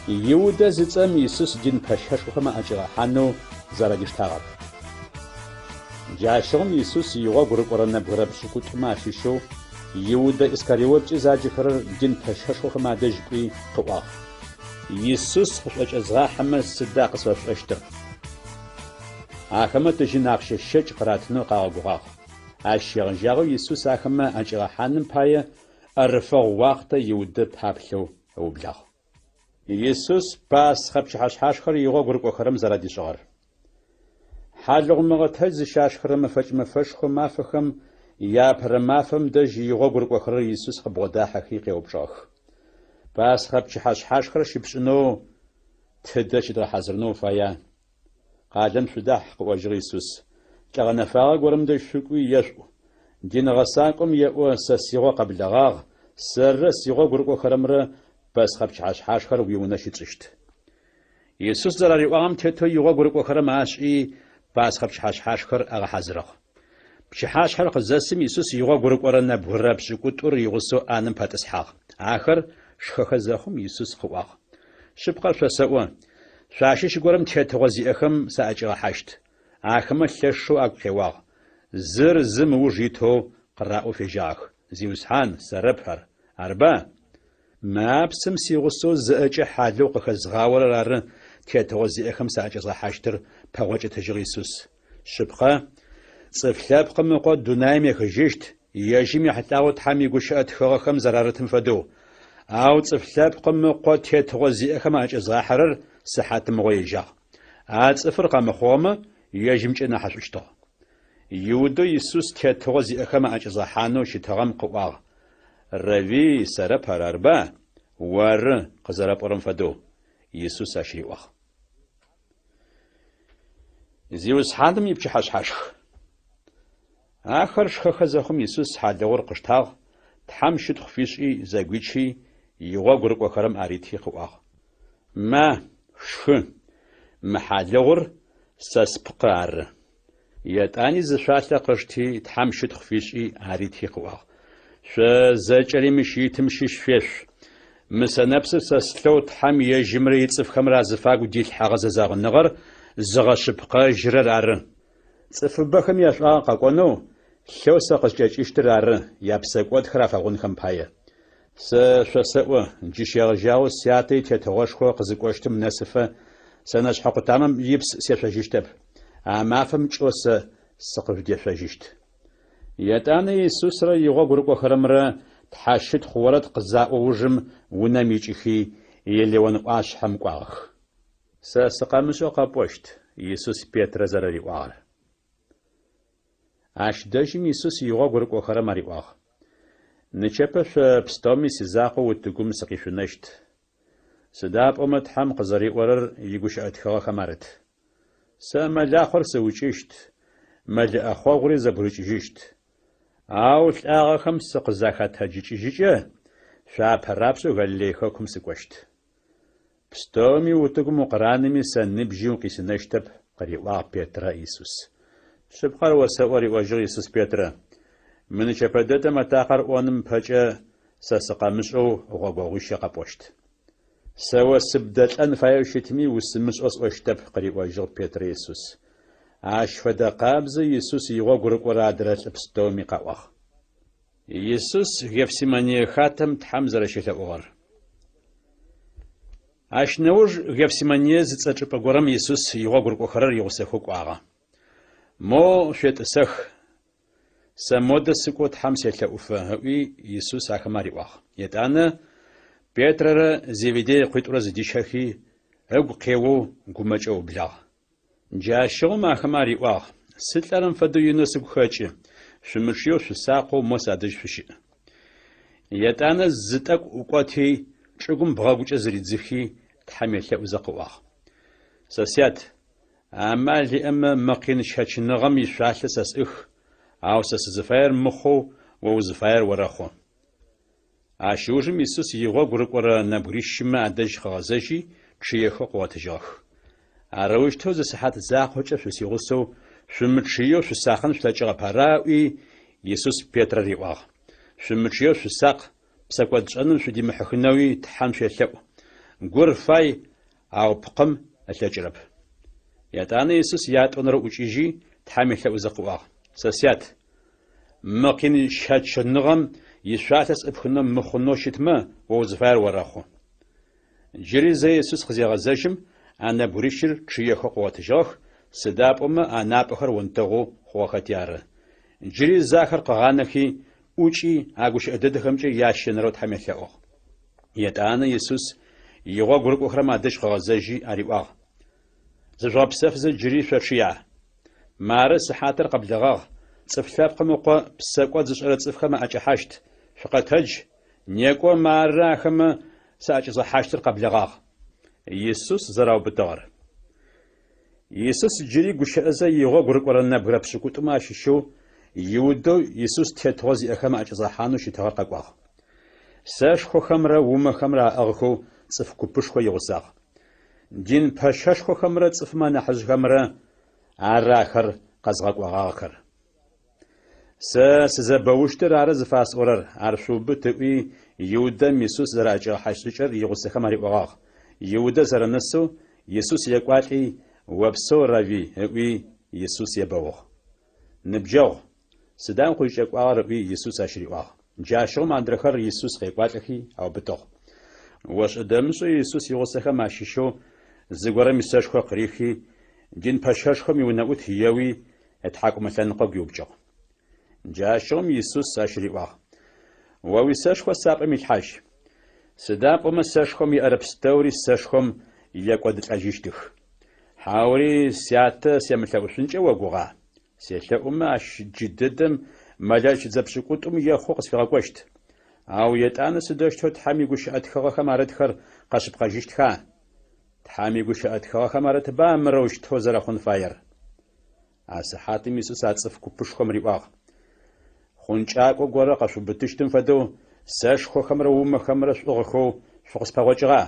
Иудэ зыцӏэм Исус дин пэщэшхохэм аӏэкӏигъэхьанэу зэрадиштагъэр. Джащыгъум Исус игъогу рыкӏорэ нэбгырэ пшӏыкӏутӏумэ ащыщэу Иудэ Искариоткӏэ заджэхэрэр дин пэщэшхохэм адэжь кӏуи къыӏуагъ. Исус къышъуӏэкӏэзгъахьэмэ сыда къысфэшъушӏэщтыр? Ахэмэ тыжьын ахъщэ щэкӏ къыратынэу къагъэгугъагъ. Ащ щегъэжьагъэу Исус ахэмэ аӏэкӏигъэхьаным пае ӏэрыфэгъу уахътэ Иудэ паплъэу ыублагъ. Исус Пасхъэ пчыхьэшъхьашхэр игъогу рыкӏохэрэм зэрадишӏыгъэр. Хьалыгъу мыгъэтэдж зыщашхырэ мэфэкӏ мэфэшхо мафэхэм яапэрэ мафэм дэжь игъогу рыкӏохэрэр Исус къыбгъодахьэхи къеупчӏыгъэх. Пасхъэ пчыхьэшъхьашхэр щыпшӏынэу тыдэ щыдгъэхьазырынэу уфая? Къалэм шъудахь, къыӏожьыгъ Исус. Лӏы гъэнэфагъэ горэм дэжь шъукӏуи ешъуӏу. Дин гъэсакӏом еӏо, Сэ сигъо къэблэгъагъ, сэррэ сигъогу рыкӏохэрэмрэ Пасхъэ пчыхьэшъхьашхэр уиунэ щытшӏыщт. Исус зэрариӏуагъэм тетэу игъогу рыкӏохэрэм ашӏи, Пасхъэ пчыхьэшъхьашхэр агъэхьазырыгъ. Пчыхьашъхьэр къызэсым Исус игъогу рыкӏорэ нэбгырэ пшӏыкӏутӏур игъусэу ӏанэм пэтӏысхьагъ. Ахэр шхэхэ зэхъум Исус къыӏуагъ. Шъыпкъэр шъосэӏо, шъуащыщ горэм тетыгъо зиӏэхэм саӏэкӏигъэхьащт. Ахэмэ лъэшэу агу къеуагъ. Зыр зым ыуж итэу къыраӏоу фежьагъэх, Зиусхьан, сэрэп ар, арба? Мы апсым сигъусэу зыӏэкӏэ хьалыгъу къыхэзгъаорэр ары тетыгъо зиӏэхэм саӏэкӏэзгъэхьащтыр, пэгъокӏытыжьыгъ Исус. Шъыпкъэ, Цӏыф Лъэпкъым Ыкъо дунаим ехыжьыщт, ежьым ехьылӏагъэу Тхьэм игущыӏэ тхыгъэхэм зэрарытым фэдэу. Ау Цӏыф Лъэпкъым Ыкъо тетыгъо зиӏэхэм аӏэкӏэзгъахьэрэр сыхьатмыгъо ежьагъ. А цӏыфыр къэмыхъугъэмэ, ежьымкӏэ нахьышӏущтыгъ. Иудэу Исус тетыгъо зиӏэхэм аӏэкӏэзгъэхьанэу щытыгъэм къыӏуагъ, Равви, сэрэп ар, арба? Оры, къызэрэпӏорэм фэдэу, Исус ащ риӏуагъ. Зиусхьаным ипчыхьэшъхьашх. Ахэр шхэхэ зэхъум Исус хьалыгъур къыштагъ, Тхьэм щытхъу фишӏи, зэгуичи, игъогу рыкӏохэрэм арити къыӏуагъ. Ма, шъушхы, мы хьалыгъур сэ спкъы ары. Етӏани зы шъуалъэ къышти, Тхьэм щытхъу фишӏи, арити къыӏуагъ. Шъо зэкӏэри мыщ итым щыщ шъуешъу. Мы сэнэпсыр сэ слъэу Тхьэм ежьымрэ ицӏыфхэмрэ азыфагу дилъхьэгъэ зэзэгъыныгъэр зыгъэшъыпкъэжьырэр ары. Цӏыфыбэхэм яшӏуагъэ къэкӏонэу, лъэу сэ къыскӏэкӏыщтыр ары, япсэкӏодхэр афэгъунхэм пае. Сэ шъосэӏо, джы щегъэжьагъэу Сятэ и Тетыгъошхо къызыкӏощтым нэсыфэ сэнэшъхьэ къутамэм ипс сешъожьыщтэп. А мафэм кӏэу сэ сыкъыжъудешъожьыщт. Етӏанэ Исусрэ игъогу рыкӏохэрэмрэ тхьэщытхъу орэд къызаӏо ужым унэм икӏыхи, Елеон ӏуашъхьэм кӏуагъэх. Сэ сыкъэмышӏэу къэпӏощт, Исус Петрэ зэрэриӏуагъэр. Ащ дэжьым Исус игъогу рыкӏохэрэм ариӏуагъ, Нычэпэ шъо пстэуми сизакъоу утыгум сыкъишъунэщт. Сыда пӏомэ Тхьэм къызэриӏорэр игущыӏэ тхыгъэхэм арыт. Сэ мэлахъор сыукӏыщт, мэлы ӏэхъогъури зэбгырыкӏыжьыщт. Ау лӏагъэхэм сыкъызахэтэджыкӏыжьыкӏэ, шъо апэрапшӏэу Галилей хэкум сыкӏощт. Пстэуми утыгум укъыранэми сэ ныбжьи укъисынэщтэп, къыриӏуагъ Петрэ Исус. Шъыпкъэр осэӏо, риӏожьыгъ Исус Петрэ, мы нычэпэ дэдэм атакъэр ӏоным ыпэкӏэ сэ сыкъэмышӏэу гъогогъуищэ къэпӏощт. Сэ о сыбдэлӏэн фаеу щытми усымышӏэу сӏощтэп, къыриӏожьыгъ Петрэ Исус. Ащ фэдэ къабзэу Исус игъогу рыкӏорэ адрэ лӏы пстэуми къаӏуагъ. Исус Гефсимание хатэм Тхьэм зэрэщелъэӏугъэр. Ащ нэуж Гефсимание зыцӏэ чӏыпӏэ горэм Исус игъогу рыкӏохэрэр игъусэхэу кӏуагъэ. Моу шъуетӏысэх, сэ модэ сыкӏоу Тхьэм селъэӏуфэ, ыӏуи, Исус ахэмэ ариӏуагъ. Етӏанэ Петрэрэ Зеведей ыкъуитӏурэ зыдищэхи, ыгу къеоу гумэкӏэу ыублагъ. Джащыгъум ахэмэ ариӏуагъ, Сылӏэрэм фэдэу инэу сыгу хэкӏы, шъумычъыеу шъусакъэу мо садэжь шъущыӏ. Етӏанэ зы тӏэкӏу ӏукӏоти, чӏыгум бгъэгукӏэ зыридзыхи, Тхьэм елъэӏузэ къыӏуагъ, Сэ Сят, амал иӏэмэ, мы къин щэчыныгъэм ишъуалъэ сэ сӏых, ау сэ сызыфаер мыхъоу о узыфаер орэхъу. Ащ ыужым Исус игъогу рыкӏорэ нэбгырищымэ адэжь къыгъэзэжьи, чъыехэу къыгъотыжьыгъэх. Арэущтэу зы сыхьат закъокӏэ шъусигъусэу шъумычъыеу шъусакъын шъулъэкӏыгъэп, ара? ыӏуи, Исус Петрэ риӏуагъ. Шъумычъыеу шъусакъ, псэкӏодшӏэным шъудимыхьыхынэуи Тхьэм шъуелъэӏу. Гур фай, ау пкъым ылъэкӏырэп. Етӏанэ Исус ятӏонэрэу ӏукӏыжьи, Тхьэм елъэӏузэ къыӏуагъ, Сэ Сят, мы къин щэчыныгъэм ишъуалъэ сӏыпхынэу мыхъунэу щытмэ, о узыфаер орэхъу. Джыри зэ Исус къызегъэзэжьым, а нэбгырищыр чъыехэу къыгъотыжьыгъэх, сыда пӏомэ анапӏэхэр онтэгъу хъугъэхэти ары. Джыри зэ ахэр къыгъанэхи, ӏукӏи, а гущыӏэ дэдэхэмкӏэ ящэнэрэу Тхьэм елъэӏугъ. Етӏанэ Исус игъогу рыкӏохэрэм адэжь къыгъэзэжьи ариӏуагъ, Зыжъугъэпсэфызэ джыри шъочъыя? Мары сыхьатыр къэблэгъагъ, Цӏыф Лъэпкъым Ыкъо псэкӏод зышӏэрэ цӏыфхэм аӏэкӏэхьащт. Шъукъэтэдж, некӏо, мары ахэмэ саӏэкӏэзгъэхьащтыр къэблэгъагъ. Исус зэраубытыгъэр. Исус джыри гущыӏэзэ игъогу рыкӏорэ нэбгырэ пшӏыкӏутӏумэ ащыщэу Иудэу Исус тетыгъо зиӏэхэм аӏэкӏэзгъэхьанэу щытыгъэр къэкӏуагъ. Сэшхохэмрэ умэхэмрэ аӏыгъхэу цӏыф купышхо игъусагъ. Дин пэщэшхохэмрэ цӏыфмэ анахьыжъхэмрэ ары ахэр къэзгъэкӏогъагъэхэр. Сэ сызэбэущтыр ары зыфасӏорэр, ар шъуубыт, ыӏуи, Иудэм Исус зэраӏэкӏигъэхьащт шӏыкӏэр игъусэхэм ариӏогъагъ. Иудэ зэрэнэсэу Исус екӏуалӏи, Опсэу, Равви, ыӏуи, Исус ебэугъ. Ныбджэгъу, сыда укъызкӏэкӏуагъэр? ыӏуи, Исус ащ риӏуагъ. Джащыгъум адрэхэр Исус къекӏуалӏэхи аубытыгъ. Ошӏэ-дэмышӏэу Исус игъусэхэм ащыщэу зыгорэм исэшхо къырихи, дин пэщэшхом иунэӏут еуи, ытхьакӏумэ лъэныкъо гуиупкӏыгъ. Джащыгъум Исус ащ риӏуагъ, О уисэшхо сапӏэм илъхьажь. Сыда пӏомэ сэшхом еӏэрэ пстэури сэшхом екӏодылӏэжьыщтых. Хьаури Сятэ семылъэӏушъункӏэ огугъа? Селъэӏумэ, ащ джыдэдэм мэлэӏичыдзэ пшӏыкӏутӏум ехъу къысфигъэкӏощт. Ау етӏанэ сыдэущтэу Тхьэм игущыӏэ тхыгъэхэм арытхэр къэшъыпкъэжьыщтха? Тхьэм игущыӏэ тхыгъэхэм арытба мырэущтэу зэрэхъун фаер? А сыхьатым Исус а цӏыф купышхом риӏуагъ, Хъункӏакӏо горэ къэшъуубытыщтым фэдэу сэшхохэмрэ умэхэмрэ шъуӏыгъхэу шъукъыспэгъокӏыгъа?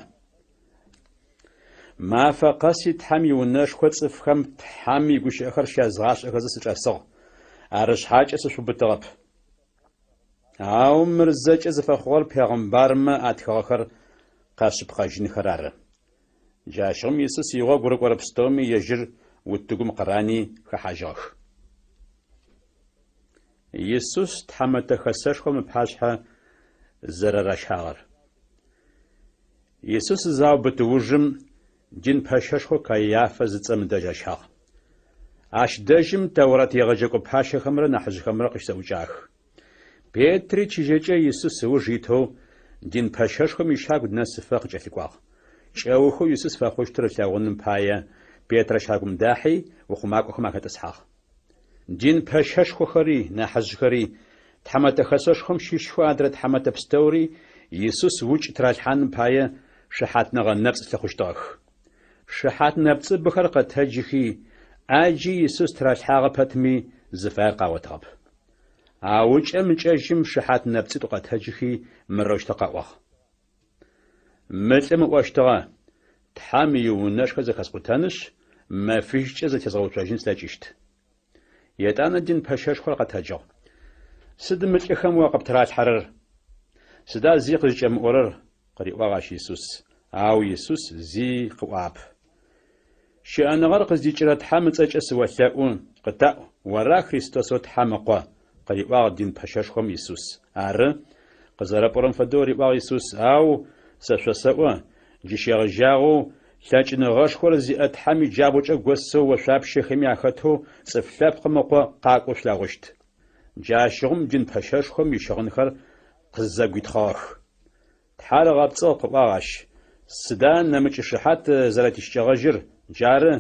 Мафэ къэси Тхьэм иунэшхо цӏыфхэм Тхьэм игущыӏэхэр щязгъашӏэхэзэ сычӏэсыгъ, арышъхьакӏэ сышъуубытыгъэп. Ау мыр зэкӏэ зыфэхъугъэр пегъымбармэ атхыгъэхэр къэшъыпкъэжьынхэр ары. Джащыгъум Исус игъогу рыкӏорэ пстэуми ежьыр утыгум къырани хэхьажьыгъэх. Исус Тхьэмэтэ Хэсэшхом ыпашъхьэ зэрэращагъэр. Исус заубыт ужым, дин пэщэшхоу Каиафэ зыцӏэм ыдэжь ащагъ. Ащ дэжьым Тэурат егъэджэкӏо пащэхэмрэ нахьыжъхэмрэ къыщызэӏукӏагъэх. Петри чыжьэкӏэ Исус ыуж итэу дин пэщэшхом ищагу нэсыфэ къыкӏэлъыкӏуагъ. Кӏэухэу Исус фэхъущтыр ылъэгъуным пае, Петрэ щагум дахьи, ухъумакӏохэм ахэтӏысхьагъ. Дин пэщэшхохэри, нахьыжъхэри, Тхьэмэтэ Хэсэшхом щыщхэу адрэ тхьэмэтэ пстэури Исус укӏ тыралъхьаным пае шыхьатныгъэ нэпцӏ лъыхъущтыгъэх. Шыхьат нэпцӏыбэхэр къэтэджыхи, ӏаджи Исус тыралъхьагъэ пэтми, зыфаер къагъотыгъэп. Ау ыкӏэм-ыкӏэжьым шыхьат нэпцӏитӏу къэтэджыхи, мырэущтэу къаӏуагъ. Мы лӏым ыӏощтыгъэ, Тхьэм иунэшхо зэхэскъутэнышъ, мэфищкӏэ зэтезгъэуцожьын слъэкӏыщт. Етӏанэ дин пэщэшхор къэтэджыгъ. Сыд мы лӏыхэм о къыптыралъхьэрэр? Сыда зи къызкӏэмыӏорэр? къыриӏуагъ ащ Исус. Ау Исус зи къыӏуагъэп. Щыӏэныгъэр къыздикӏырэ Тхьэм ыцӏэкӏэ сыолъэӏу, къытаӏу, ора Христосэу Тхьэм Ыкъо? къыриӏуагъ дин пэщэшхом Исус. Ары, къызэрэпӏорэм фэдэу, риӏуагъ Исус, ау сэ шъосэӏо, джы щегъэжьагъэу лъэкӏыныгъэшхор зиӏэ Тхьэм иджабгъукӏэ госэу ошъуапщэхэми ахэтэу Цӏыф Лъэпкъым Ыкъо къакӏоу шъулъэгъущт. Джащыгъум дин пэщэшхом ищыгъынхэр къызэгуитхъыгъэх. Тхьэр ыгъэпцӏыгъ, къыӏуагъ ащ. Сыда нэмыкӏ шыхьат зэрэтищыкӏэгъэжьыр? Джары,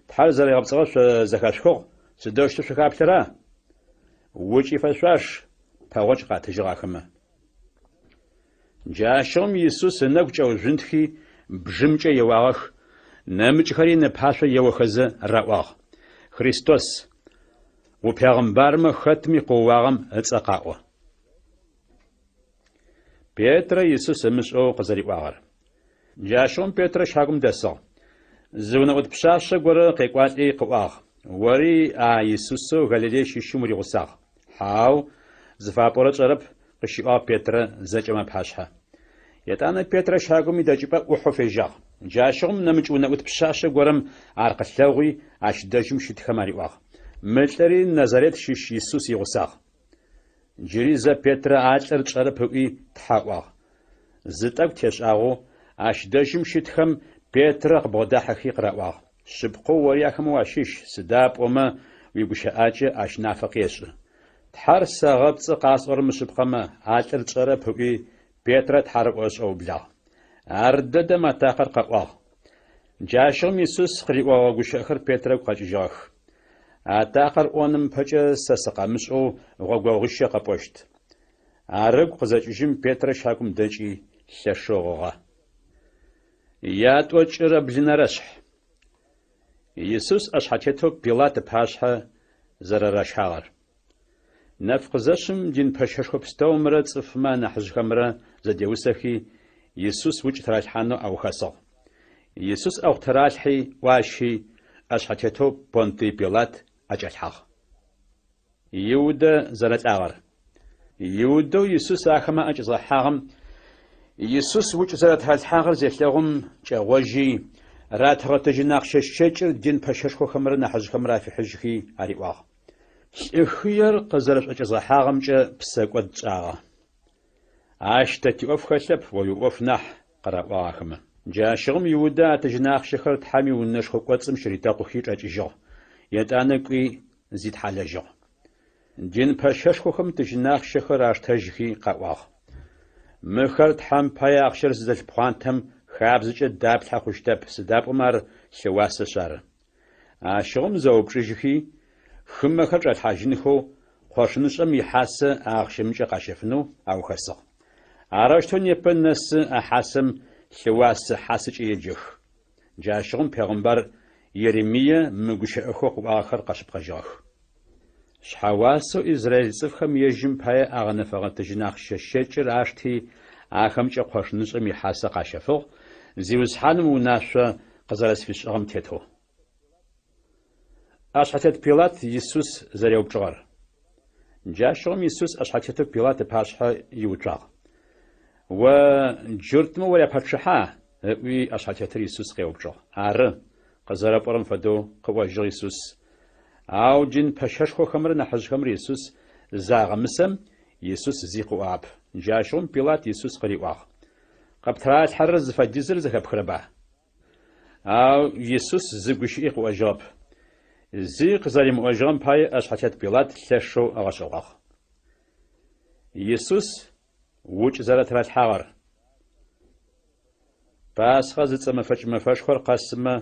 Тхьэр зэригъэпцӏыгъэр шъо зэхэшъухыгъ, сыдэущтэу шъухаплъэра? Укӏ ифэшъуаш, пэгъокӏ къатыжьыгъ ахэмэ. Джащыгъум Исус ынэгу кӏэужъунтхи, бжымкӏэ еуагъэх, нэмыкӏхэри ынэпашъо еохэзэ раӏуагъ, Христос, упегъымбармэ хэтми къыоуагъэм ыцӏэ къаӏо. Петрэ Исус ымышӏэу къызэриӏуагъэр. Джащыгъум Петрэ щагум дэсыгъ. Зы унэӏут пшъашъэ горэ къекӏуалӏи къыӏуагъ, Ори а Исусэу Галилей щыщым уригъусагъ. Хьау, зыфапӏорэр тшӏэрэп, къыщиӏуагъ Петрэ зэкӏэм апашъхьэ. Етӏанэ Петрэ щагум идэкӏыпӏэ ӏухьэу фежьагъ. Джащыгъум нэмыкӏ унэӏут пшъашъэ горэм ар къылъэгъуи, ащ дэжьым щытхэм ариӏуагъ, Мы лӏыри Назарет щыщ Исус игъусагъ. Джыри зэ Петрэ а лӏыр тшӏэрэп ыӏуи, тхьэ ыӏуагъ. Зы тӏэкӏу тешӏагъэу, ащ дэжьым щытхэм Петрэ къыбгъодахьэхи къыраӏуагъ, Шъыпкъэу ори ахэмэ уащыщ, сыда пӏомэ уигущыӏакӏэ ащ нафэ къешӏы. Тхьэр сэгъэпцӏы къасӏорэр мышъыпкъэмэ, а лӏыр тшӏэрэп ыӏуи, Петрэ тхьарыӏо ышӏэу ыублагъ. Ардэдэм атакъэр къэӏуагъ. Джащыгъум Исус къыриӏогъэ гущыӏэхэр Петрэ ыгу къэкӏыжьыгъэх. Атакъэр ӏоным ыпэкӏэ сэ сыкъэмышӏэу гъогогъуищэ къэпӏощт. Ар ыгу къызэкӏыжьым Петрэ щагум дэкӏи, лъэшэу гъыгъэ. Ятӏокӏырэ блынэрэшъхь. Исус ӏэшъхьэтетэу Пилат ыпашъхьэ зэрэращагъэр. Нэф къызэшъым дин пэщэшхо пстэумрэ цӏыфмэ анахьыжъхэмрэ зэдеусэхи, Исус укӏ тыралъхьанэу аухэсыгъ. Исус ӏэгъу тыралъхьи, ӏуащи, ӏэшъхьэтетэу Понтый Пилат ӏэкӏалъхьагъ. Иудэ зэрэлӏагъэр. Иудэу Исус ахэмэ аӏэкӏэзгъэхьагъэм Исус укӏ зэрэтыралъхьагъэр зелъэгъум, кӏэгъожьи, ратыгъэ тыжьын ахъщэ щэкӏыр дин пэщэшхохэмрэ нахьыжъхэмрэ афихьыжьхи ариӏуагъ. Лӏы хыер къызэрэшъуӏэкӏэзгъэхьагъэмкӏэ псэкӏод тшӏагъэ. Ащ тэ тиӏоф хэлъэп, о уиӏоф нахь, къыраӏуагъ ахэмэ. Джащыгъум Иудэ а тыжьын ахъщэхэр Тхьэм иунэшхо кӏоцӏым щыритэкъухи чӏэкӏыжьыгъ, етӏанэ кӏуи зитхьалэжьыгъ. Дин пэщэшхохэм тыжьын ахъщэхэр аштэжьхи къаӏуагъ. Мыхэр Тхьэм пае ахъщэр зыдэлъ пхъуантэм хабзэкӏэ даплъхьэ хъущтэп, сыда пӏомэ ар лъыуасэшъ ары. Ащыгъум зэупчӏыжьхи, хымэхэр чӏалъхьажьынхэу къошынышӏэм ихьасэ а ахъщэмкӏэ къащэфынэу аухэсыгъ. Арэущтэу непэ нэсы а хьасэм лъыуасэ хьасэкӏэ еджэх. Джащыгъум пегъымбар Еремие мы гущыӏэхэу къыӏуагъэхэр къэшъыпкъэжьыгъэх. Шъхьэуасэу израил цӏыфхэм ежьым пае агъэнэфэгъэ тыжьын ахъщэ щэкӏыр ашти, ахэмкӏэ къошынышӏэм ихьасэ къащэфыгъ, Зиусхьаным унашъо къызэрэсфишӏыгъэм тетэу. ӏэшъхьэтет Пилат Исус зэреупчӏыгъэр. Джащыгъум Исус ӏэшъхьэтетэу Пилат ыпашъхьэ иуцуагъ. О джуртмэ уряпачъыхьа? ыӏуи, ӏэшъхьэтетыр Исус къеупчӏыгъ. Ары, къызэрэпӏорэм фэдэу, къыӏожьыгъ Исус. Ау дин пэщэшхохэмрэ нахьыжъхэмрэ Исус загъэмысэм, Исус зи къыӏуагъэп. Джащыгъум Пилат Исус къыриӏуагъ, Къыптыралъхьэрэр зыфэдизыр зэхэпхырэба? Ау Исус зы гущыӏи къыӏожьыгъэп. Зи къызэримыӏожьыгъэм пае ӏэшъхьэтет Пилат лъэшэу ыгъэшӏэгъуагъ. Исус укӏ зэрэтыралъхьагъэр. Пасхъэ зыцӏэ мэфэкӏ мэфэшхор къэсымэ,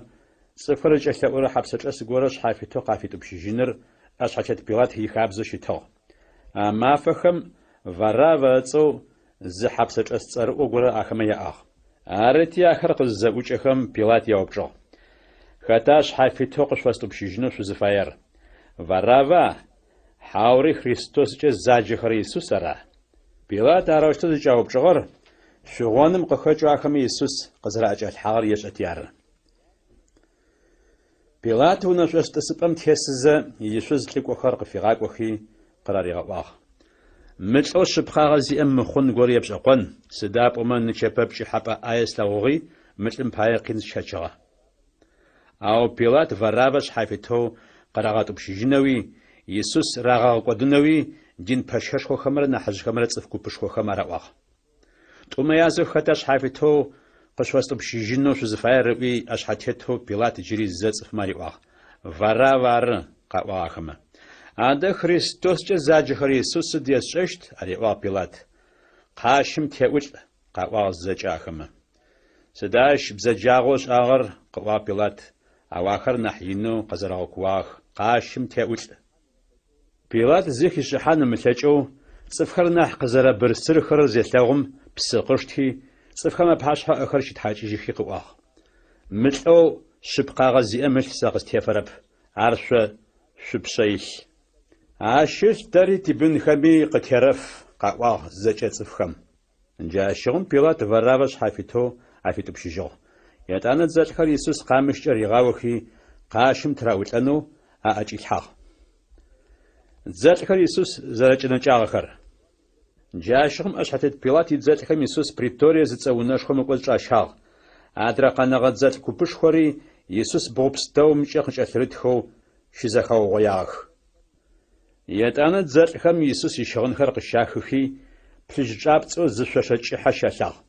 цӏыфхэр зыкӏэлъэӏурэ хьапсэчӏэс горэ шъхьафитэу къафитӏупщыжьыныр ӏэшъхьэтет Пилат ихабзэу щытыгъ. А мафэхэм Вараввэ ыцӏэу зы хьапсэчӏэс цӏэрыӏо горэ ахэмэ яӏагъ. Арыти, ахэр къызызэӏукӏэхэм, Пилат яупчӏыгъ, Хэта шъхьафитэу къышъуфэстӏупщыжьынэу шъузыфаер? Варавва, хьаури Христоскӏэ заджэхэрэ Исус ара? Пилат арэущтэу зыкӏяупчӏыгъэр шъугъоным къыхэкӏэу ахэмэ Исус къызэраӏэкӏалъхьагъэр ешӏэти ары. Пилат унэшъошӏ тӏысыпӏэм тесызэ, ишъуз лӏыкӏохэр къыфигъакӏохи, къыраригъэӏуагъ, Мы лӏэу шъыпкъагъэ зиӏэм мыхъун горэ епшӏэкъон, сыда пӏомэ нычэпэ пкӏыхьэпӏэ ӏае слъэгъугъи, мы лӏым пае къин сщэчыгъэ. Ау Пилат Вараввэ шъхьафитэу къырагъэтӏупщыжьынэуи, Исус рагъэгъэкӏодынэуи дин пэщэшхохэмрэ нахьыжъхэмрэ цӏыф купышхохэм араӏуагъ. Тӏумэ язэу хэта шъхьафитэу къышъуфэстӏупщыжьынэу шъузыфаер ыӏуи, ӏэшъхьэтетэу Пилат джыри зэ цӏыфмэ ариӏуагъ. Варавв ары, къаӏуагъ ахэмэ. Адэ Христоскӏэ заджэхэрэ Исус сыд есшӏэщт? ариӏуагъ Пилат. Къащым теӏулӏ, къаӏуагъ зэкӏэ ахэмэ. Сыда ащ бзэджагъэу ышӏагъэр? къыӏуагъ Пилат. Ау ахэр нахь инэу къэзэрэгъэкууагъэх, Къащым теӏулӏ! Пилат зи хишӏыхьан ымылъэкӏэу, цӏыфхэр нахь къызэрэбырсырхэрэр зелъэгъум, псы къышти, цӏыфхэм апашъхьэ ыӏэхэр щитхьакӏыжьыхи къыӏуагъ, Мы лӏэу шъыпкъагъэ зиӏэм ылъ сэ къыстефэрэп, ар шъо шъупшъэ илъ. Ащ ылъ тэри тибынхэми къытерэф, къаӏуагъ зэкӏэ цӏыфхэм. Джащыгъум Пилат Вараввэ шъхьафитэу афитӏупщыжьыгъ. Етӏанэ дзэлӏхэр Исус къамыщкӏэ ригъаохи, къащым тыраӏулӏэнэу аӏэкӏилъхьагъ. Дзэлӏхэр Исус зэрэкӏэнэкӏагъэхэр. Джащыгъум ӏэшъхьэтет Пилат идзэлӏхэм Исус преторие зыцӏэ унэшхом ыкӏоцӏ чӏащагъ. Адрэ къэнэгъэ дзэлӏ купышхори Исус бгъу пстэумкӏэ къыкӏэлъырытхэу щызэхэугъоягъэх. Етӏанэ дзэлӏхэм Исус ищыгъынхэр къыщахыхи, плъыжь чӏапцӏэу зы шъошэ кӏыхьэ щалъагъ.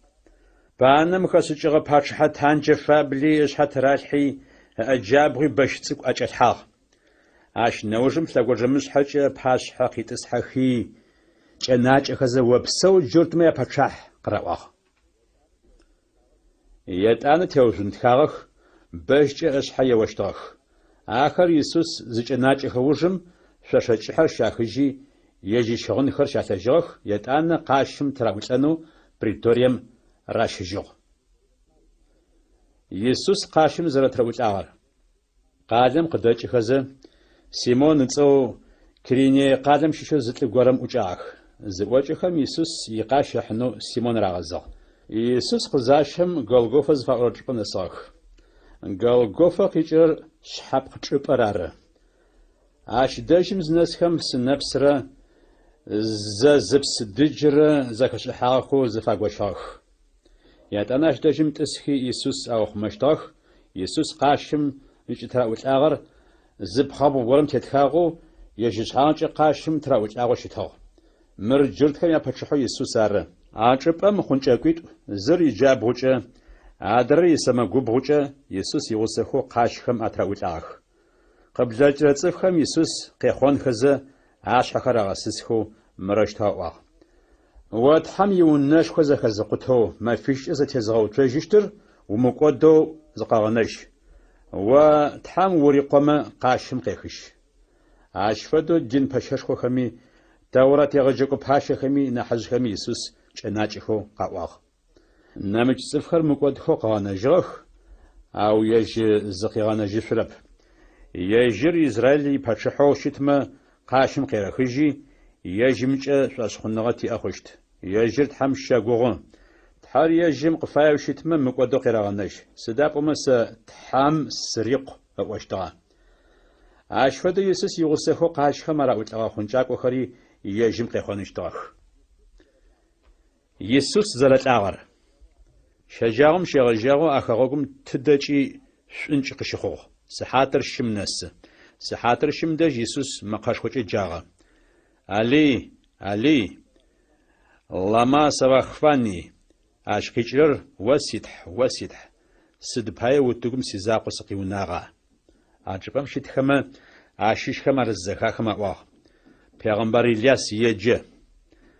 Панэм хэшӏыкӏыгъэ пачъыхьэ танджэ фабли ышъхьэ тыралъхьи, ыӏэ джабгъуи бэщ цӏыкӏу ӏэкӏалъхьагъ. Ащ нэужым лъэгонджэмышъхьэкӏэ ыпашъхьэ къитӏысхьэхи, кӏэнакӏэхэзэ Опсэу джуртмэ япэчъахь! къыраӏуагъ. Етӏанэ теужъунтхагъэх, бэщкӏэ ышъхьэ еощтыгъэх. Ахэр Исус зыкӏэнакӏэхэ ужым, шъошэ кӏыхьэр щахыжьи, ежь ищыгъынхэр щалъэжьыгъэх, етӏанэ къащым тыраӏулӏэнэу преторием ращыжьыгъ. Исус къащым зэрэтыраӏулӏагъэр. Къалэм къыдэкӏыхэзэ, Симон ыцӏэу Киринее къалэм щыщэу зы лӏы горэм ӏукӏагъэх. Зыӏокӏэхэм, Исус икъащ ыхьынэу Симон рагъэзыгъ. Исус къызащэм, Голгофэ зыфаӏорэ чӏыпӏэм нэсыгъэх. Голгофэ къикӏырэр шъхьэпкъ чӏыпӏэр ары. Ащ дэжьым зынэсхэм сынэпсрэ зэзыпс дыджрэ зэхэшӏыхьагъэхэу зэфагощыгъэх. Етӏанэ ащ дэжьым тӏысхи Исус аухъумэщтыгъэх, Исус къащым зыкӏытыраӏулӏагъэр зы пхъэбгъу горэм тетхагъэу, ежь ышъхьагъкӏэ къащым тыраӏулӏагъэу щытыгъ. Мыр джуртхэм япэчъыхьэу Исус ары. А чӏыпӏэм хъункӏэкӏуитӏу, зыр иджабгъукӏэ, адрэр исэмэгубгъукӏэ Исус игъусэхэу къащхэм атыраӏулӏагъэх. Къыблэкӏырэ цӏыфхэм Исус къехъонхэзэ, ашъхьэхэр агъэсысхэу мырэущтэу аӏуагъ, О Тхьэм иунэшхо зэхэзыкъутэу мэфищкӏэ зэтезыгъэуцожьыщтыр умыкӏодэу зыкъэгъэнэжь. О Тхьэм ури Къомэ къащым къехыжь. Ащ фэдэу дин пэщэшхохэми, Тэурат егъэджэкӏо пащэхэми, нахьыжъхэми Исус кӏэнакӏэхэу къаӏуагъ. Нэмыкӏ цӏыфхэр мыкӏодхэу къыгъэнэжьыгъэх, ау ежь зыкъигъэнэжьышъурэп. Ежьыр Израиль ипачъыхьэу щытмэ, къащым къерэхыжьи, ежьымкӏэ шӏошъхъуныгъэ тиӏэ хъущт. Ежьыр Тхьэм щэгугъы. Тхьэр ежьым къыфаеу щытмэ, мыкӏодэу къерэгъэнэжь, сыда пӏомэ сэ Тхьэм сырикъу ыӏощтыгъэ. Ащ фэдэу Исус игъусэхэу къащхэм араӏулӏэгъэ хъункӏакӏохэри ежьым къехъоныщтыгъэх. Исус зэрэлӏагъэр. Щэджагъом щегъэжьагъэу а хэгъэгум тыдэкӏи шӏункӏ къыщыхъугъ. Сыхьатыр щым нэсы. Сыхьатыр щым дэжь Исус мэкъэшхокӏэ джагъэ. Алый, Алый, лама савахфани? Ащ къикӏырэр, О си Тхь, о си Тхь, сыд пае утыгум сизакъоу сыкъиунагъа? А чӏыпӏэм щытхэмэ ащыщхэм ар зызэхахым аӏуагъ, Пегъэмбар Иляс еджэ.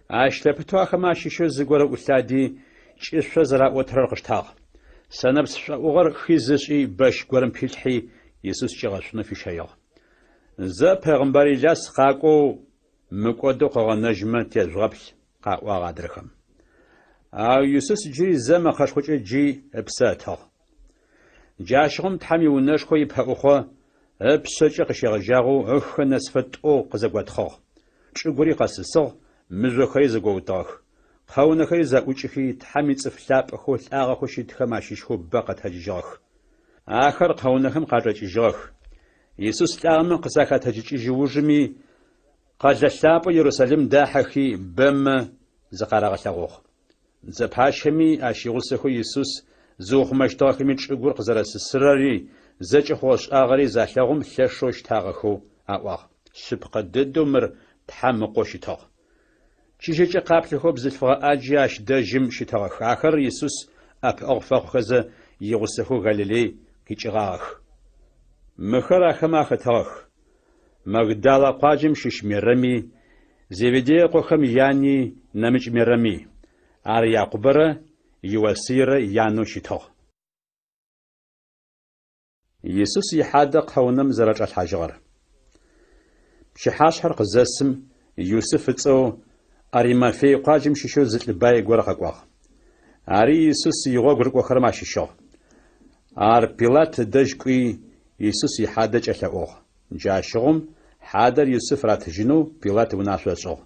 Ащ лъэпытэу ахэмэ ащыщэу зыгорэ ӏулъади, кӏышъо зэраӏотырэр къыштагъ. Сэнэпс шӏоӏугъэр хиз ышӏи, бэщ горэм пилъхьи, Исус кӏигъэшъунэу фищэигъ. Зэ пегъэмбар Иляс къакӏоу, мыкӏодэу къыгъэнэжьмэ тежъугъэплъ, къаӏуагъ адрэхэм. Ау Исус джыри зэ мэкъэшхокӏэ джи ыпсэ ытыгъ. Джащыгъум Тхьэм иунэшхо ипэӏухъо ыпшъэкӏэ къыщегъэжьагъэу ыхэ нэсыфэ тӏоу къызэготхъыгъ. Чӏыгури къэсысыгъ, мыжъохэри зэгоутыгъэх. Къэунэхэри зэӏукӏыхи, Тхьэм ицӏыф лъапӏэхэу лӏагъэхэу щытхэм ащыщхэу бэ къэтэджыжьыгъэх. Ахэр къэунэхэм къачӏэкӏыжьыгъэх. Исус лӏагъэмэ къызахэтэджыкӏыжь ужыми, къэлэ лъапӏэу Ерусалим дахьэхи, бэмэ зыкъарагъэлъэгъугъ. Дзэ пащэми, ащ игъусэхэу Исус зыухъумэщтыгъэхэми чӏыгур къызэрэсысырэри, зэкӏэ хъугъэ-шӏагъэри залъэгъум лъэшэу щтагъэхэу аӏуагъ, Шъыпкъэ дэдэу мыр Тхьэм Ыкъоу щытыгъ. Чыжьэкӏэ къаплъэхэу бзылъфыгъэ ӏаджи ащ дэжьым щытыгъэх. Ахэр Исус ӏэпыӏэгъу фэхъухэзэ, игъусэхэу Галилей къикӏыгъагъэх. Мыхэр ахэмэ ахэтыгъэх. Магдалэ къуаджэм щыщ Мерэми, Зеведей ыкъохэм яни, нэмыкӏ Мерэми. Ар Якъубэрэ Иосыйрэ янэу щытыгъ. Исус ихьадэ къэунэм зэрэчӏалъхьажьыгъэр. Пчыхьашъхьэр къызэсым, Юсыф ыцӏэу Аримафей къуаджэм щыщэу зы лӏы бай горэ къэкӏуагъ. Ари Исус игъогу рыкӏохэрэм ащыщыгъ. Ар Пилат ыдэжь кӏуи, Исус ихьадэ кӏэлъэӏугъ. Джащыгъум хьадэр Юсыф ратыжьынэу Пилат унашъо ышӏыгъ.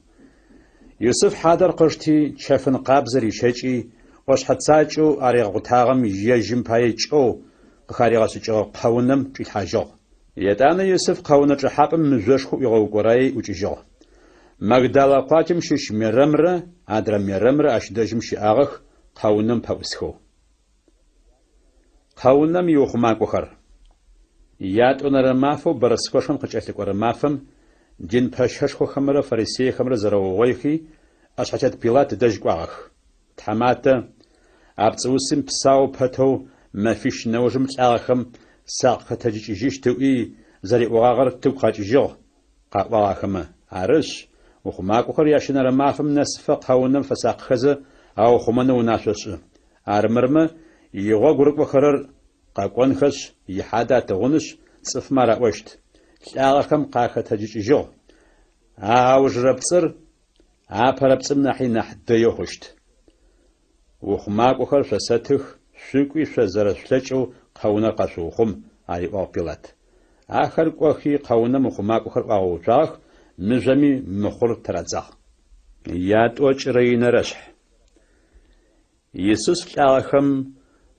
Юсыф хьадэр къышти, чэфын къабзэ рищэкӏи, ӏошъхьэ цакӏэу аригъэкъутагъэм ежьым пае кӏэу къыхаригъэшӏыкӏыгъэ къэунэм чӏилъхьажьыгъ. Етӏанэ Юсыф къэунэ чӏэхьапӏэм мыжъошхо ӏуигъэукӏораий ӏукӏыжьыгъ. Магдалэ къуаджэм щыщ Мерэмрэ адрэ Мерэмрэ ащ дэжьым щыӏагъэх, къэунэм пэӏусхэу. Къэунэм иухъумакӏохэр. Ятӏонэрэ мафэу бэрэскэшхом къыкӏэлъыкӏорэ мафэм дин пэщэшхохэмрэ фарисейхэмрэ зэрэугъоихи, ӏэшъхьэтет Пилат дэжь кӏуагъэх. Тхьаматэ, а пцӏыусым псау пэтэу мэфищ нэужым лӏагъэхэм сакъыхэтэджыкӏыжьыщт ыӏуи зэриӏогъагъэр тыгу къэкӏыжьыгъ, къаӏуагъ ахэмэ. Арышъ, ухъумакӏохэр ящэнэрэ мафэм нэсыфэ къэунэм фэсакъхэзэ аухъумэнэу унашъо шӏы. Армырмэ, игъогу рыкӏохэрэр къэкӏонхэшъ, ихьадэ атыгъунышъ, цӏыфмэ араӏощт, Лӏагъэхэм къахэтэджыкӏыжьыгъ. А аужырэ пцӏыр апэрэ пцӏым нахьи нахь дэеу хъущт. Ухъумакӏохэр шъосэтых, шъукӏуи шъо зэрэшъулъэкӏэу къэунэр къэшъуухъум, ариӏуагъ Пилат. Ахэр кӏохи къэунэм ухъумакӏохэр ӏуагъэуцуагъэх, мыжъоми мыхъур тырадзагъ. Ятӏокӏырэ инэрэшъхь. Исус лӏагъэхэм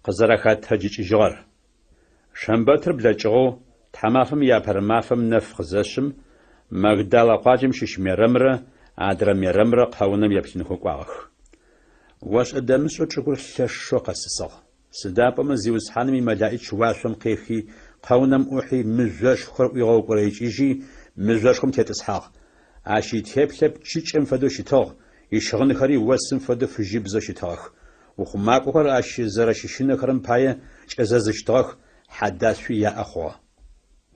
къызэрахэтэджыкӏыжьыгъэр. Шэмбэтыр блэкӏыгъэу, тхьамафэм иапэрэ мафэм нэф къызэшъым, Магдалэ къуаджэм щыщ Мерэмрэ адрэ Мерэмрэ къэунэм еплъынхэу кӏуагъэх. Ошӏэ-дэмышӏэу чӏыгур лъэшэу къэсысыгъ. Сыда пӏомэ Зиусхьаным имэлаӏич уашъом къехи, къэунэм ӏухьи, мыжъошхор ӏуигъэукӏорэикӏыжьи, мыжъошхом тетӏысхьагъ. Ащ итеплъэ пчыкӏэм фэдэу щытыгъ, ищыгъынхэри осым фэдэу фыжьыбзэу щытыгъэх. Ухъумакӏохэр ащ зэрэщыщынэхэрэм пае кӏэзэзыщтыгъэх, хьэдашъуи яӏэ хъугъэ.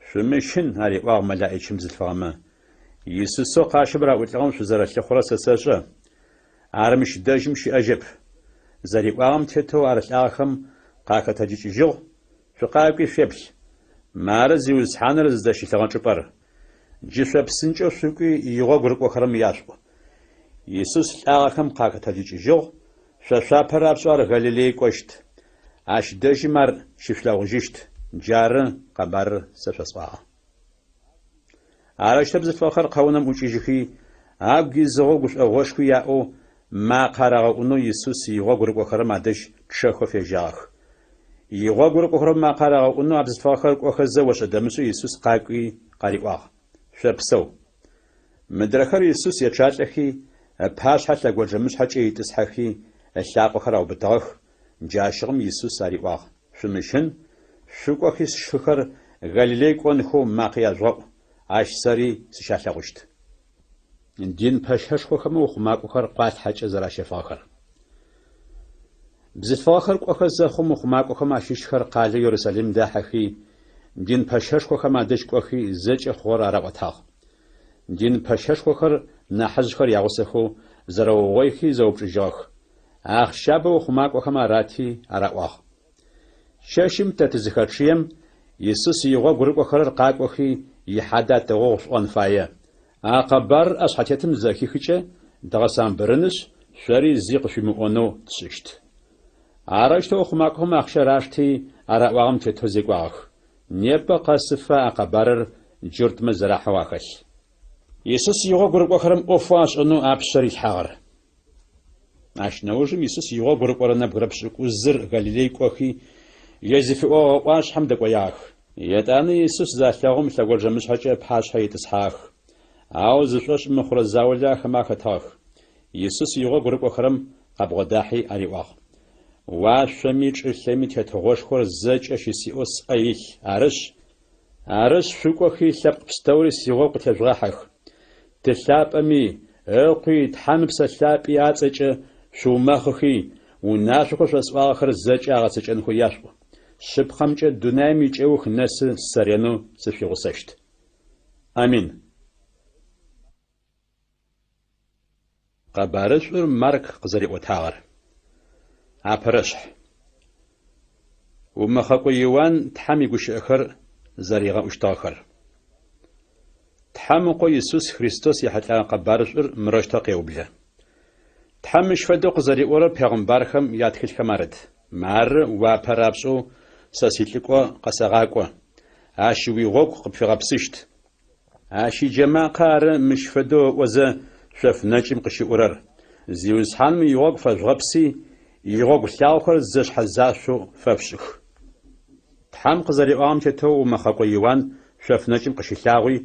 Шъумыщын, ариӏуагъ мэлаӏичым бзылъфыгъэмэ. Исусэу къащым раӏулӏыгъэм шъузэрэлъыхъурэр сэ сэшӏэ. Ар мыщ дэжьым щыӏэжьэп. Зэриӏуагъэм тетэу ар лӏагъэхэм къахэтэджыкӏыжьыгъ, шъукъакӏуи шъуеплъ. Мары Зиусхьаныр зыдэщылъыгъэ чӏыпӏэр. Джы шъо псынкӏэу шъукӏуи игъогу рыкӏохэрэм яшъуӏу. Исус лӏагъэхэм къахэтэджыкӏыжьыгъ, шъо шъуапэ рапшӏэу ар Галилей кӏощт. Ащ дэжьым ар щышъулъэгъужьыщт. Джары къэбарыр сэ шъосӏуагъэ. Арэущтэу бзылъфыгъэхэр къэунэм ӏукӏыжьыхи, агу изыгъэу гушӏогъошхуи яӏэу, макъэ арагъэӏунэу Исус игъогу рыкӏохэрэм адэжь чъэхэу фежьагъэх. Игъогу рыкӏохэрэм макъэ арагъэӏунэу а бзылъфыгъэхэр кӏохэзэ ошӏэ-дэмышӏэу Исус къакӏуи къариӏуагъ, Шъопсэу. Мыдрэхэр Исус ечъалӏэхи, ыпашъхьэ лъэгонджэмышъхьэкӏэ итӏысхьэхи, ылъакъохэр аубытыгъэх. Джащыгъум Исус ариӏуагъ, Шъумыщын, шъукӏохи сшыхэр Галилей кӏонхэу макъэ яжъугъэӏу, ащ сэри сыщалъэгъущт. Дин пэщэшхохэмэ ухъумакӏохэр къуалъхьэкӏэ зэращэфыгъэхэр. Бзылъфыгъэхэр кӏохэ зэхъум ухъумакӏохэм ащыщхэр къалэу Ерусалим дахьэхи, дин пэщэшхохэм адэжь кӏохи зэкӏэ хъугъэр араӏотагъ. Дин пэщэшхохэр нахьыжъхэр ягъусэхэу зэрэугъойхи зэупчӏыжьыгъэх. Ахъщабэ ухъумакӏохэм арати араӏуагъ. Чэщым тэ тызыхэчъыем, Исус игъогу рыкӏохэрэр къакӏохи, ихьадэ атыгъугъ шъуӏон фае. А къэбарыр ӏэшъхьэтетым зэхихыкӏэ, дгъэсамбырынышъ, шъори зи къышъуимыӏонэу тшӏыщт. Арэущтэу ухъумакӏохэм ахъщэ рашти, араӏуагъэм тетэу зекӏуагъэх. Непэ къэсыфэ а къэбарыр джуртмэ зэрахьэу ахэлъ. Исус игъогу рыкӏохэрэм ӏофэу ашӏэнэу апшъэ рилъхьагъэр. Ащ нэужым Исус игъогу рыкӏорэ нэбгырэ пшӏыкӏузыр Галилей кӏохи, ежь зыфиӏогъэ ӏуашъхьэм дэкӏоягъэх. Етӏанэ Исус залъэгъум лъэгонджэмышъхьэкӏэ ыпашъхьэ итӏысхьагъэх. Ау зышӏошъ мыхъурэ заулэ ахэмэ ахэтыгъэх. Исус игъогу рыкӏохэрэм къабгъодахьи ариӏуагъ, Уашъоми чӏылъэми тетыгъошхор зэкӏэ щысиӏэу сӏэ илъ, арышъ, Арышъ, шъукӏохи лъэпкъ пстэури сигъогу къытежъугъахьэх. Ты лъапӏэми, Ыкъуи, Тхьэм Ыпсэ Лъапӏи ацӏэкӏэ шъуумэхъыхи, унашъохэу шъосӏуагъэхэр зэкӏэ агъэцэкӏэнхэу яшъуӏу. Шъыпкъэмкӏэ дунаим икӏэух нэсы сэ ренэу сышъуигъусэщт. Амин. Къэбарышӏур Марк къызэриӏотагъэр. Апэрэшъхь. Умэхъэкӏо Иуан Тхьэм игущыӏэхэр зэригъэӏущтыгъэхэр. Тхьэм Ыкъо Исус Христос ехьылӏэгъэ къэбарышӏур мырэущтэу къеублэ. Тхьэм мыщ фэдэу къызэриӏорэр пегъымбархэм ятхылъхэм арыт. Мары, уапэ рапшӏэу сэ силӏыкӏо къэсэгъакӏо. Ащ уигъогу къыпфигъэпсыщт. Ащ иджэмакъэ ары мыщ фэдэу ыӏозэ шъоф нэкӏым къыщыӏурэр, Зиусхьаным игъогу фэжъугъэпси, игъогу лъагъохэр зэшъхьэзашъоу фэшъушӏых. Тхьэм къызэриӏуагъэм тетэу умэхъэкӏо Иуан шъоф нэкӏым къыщылъагъуи,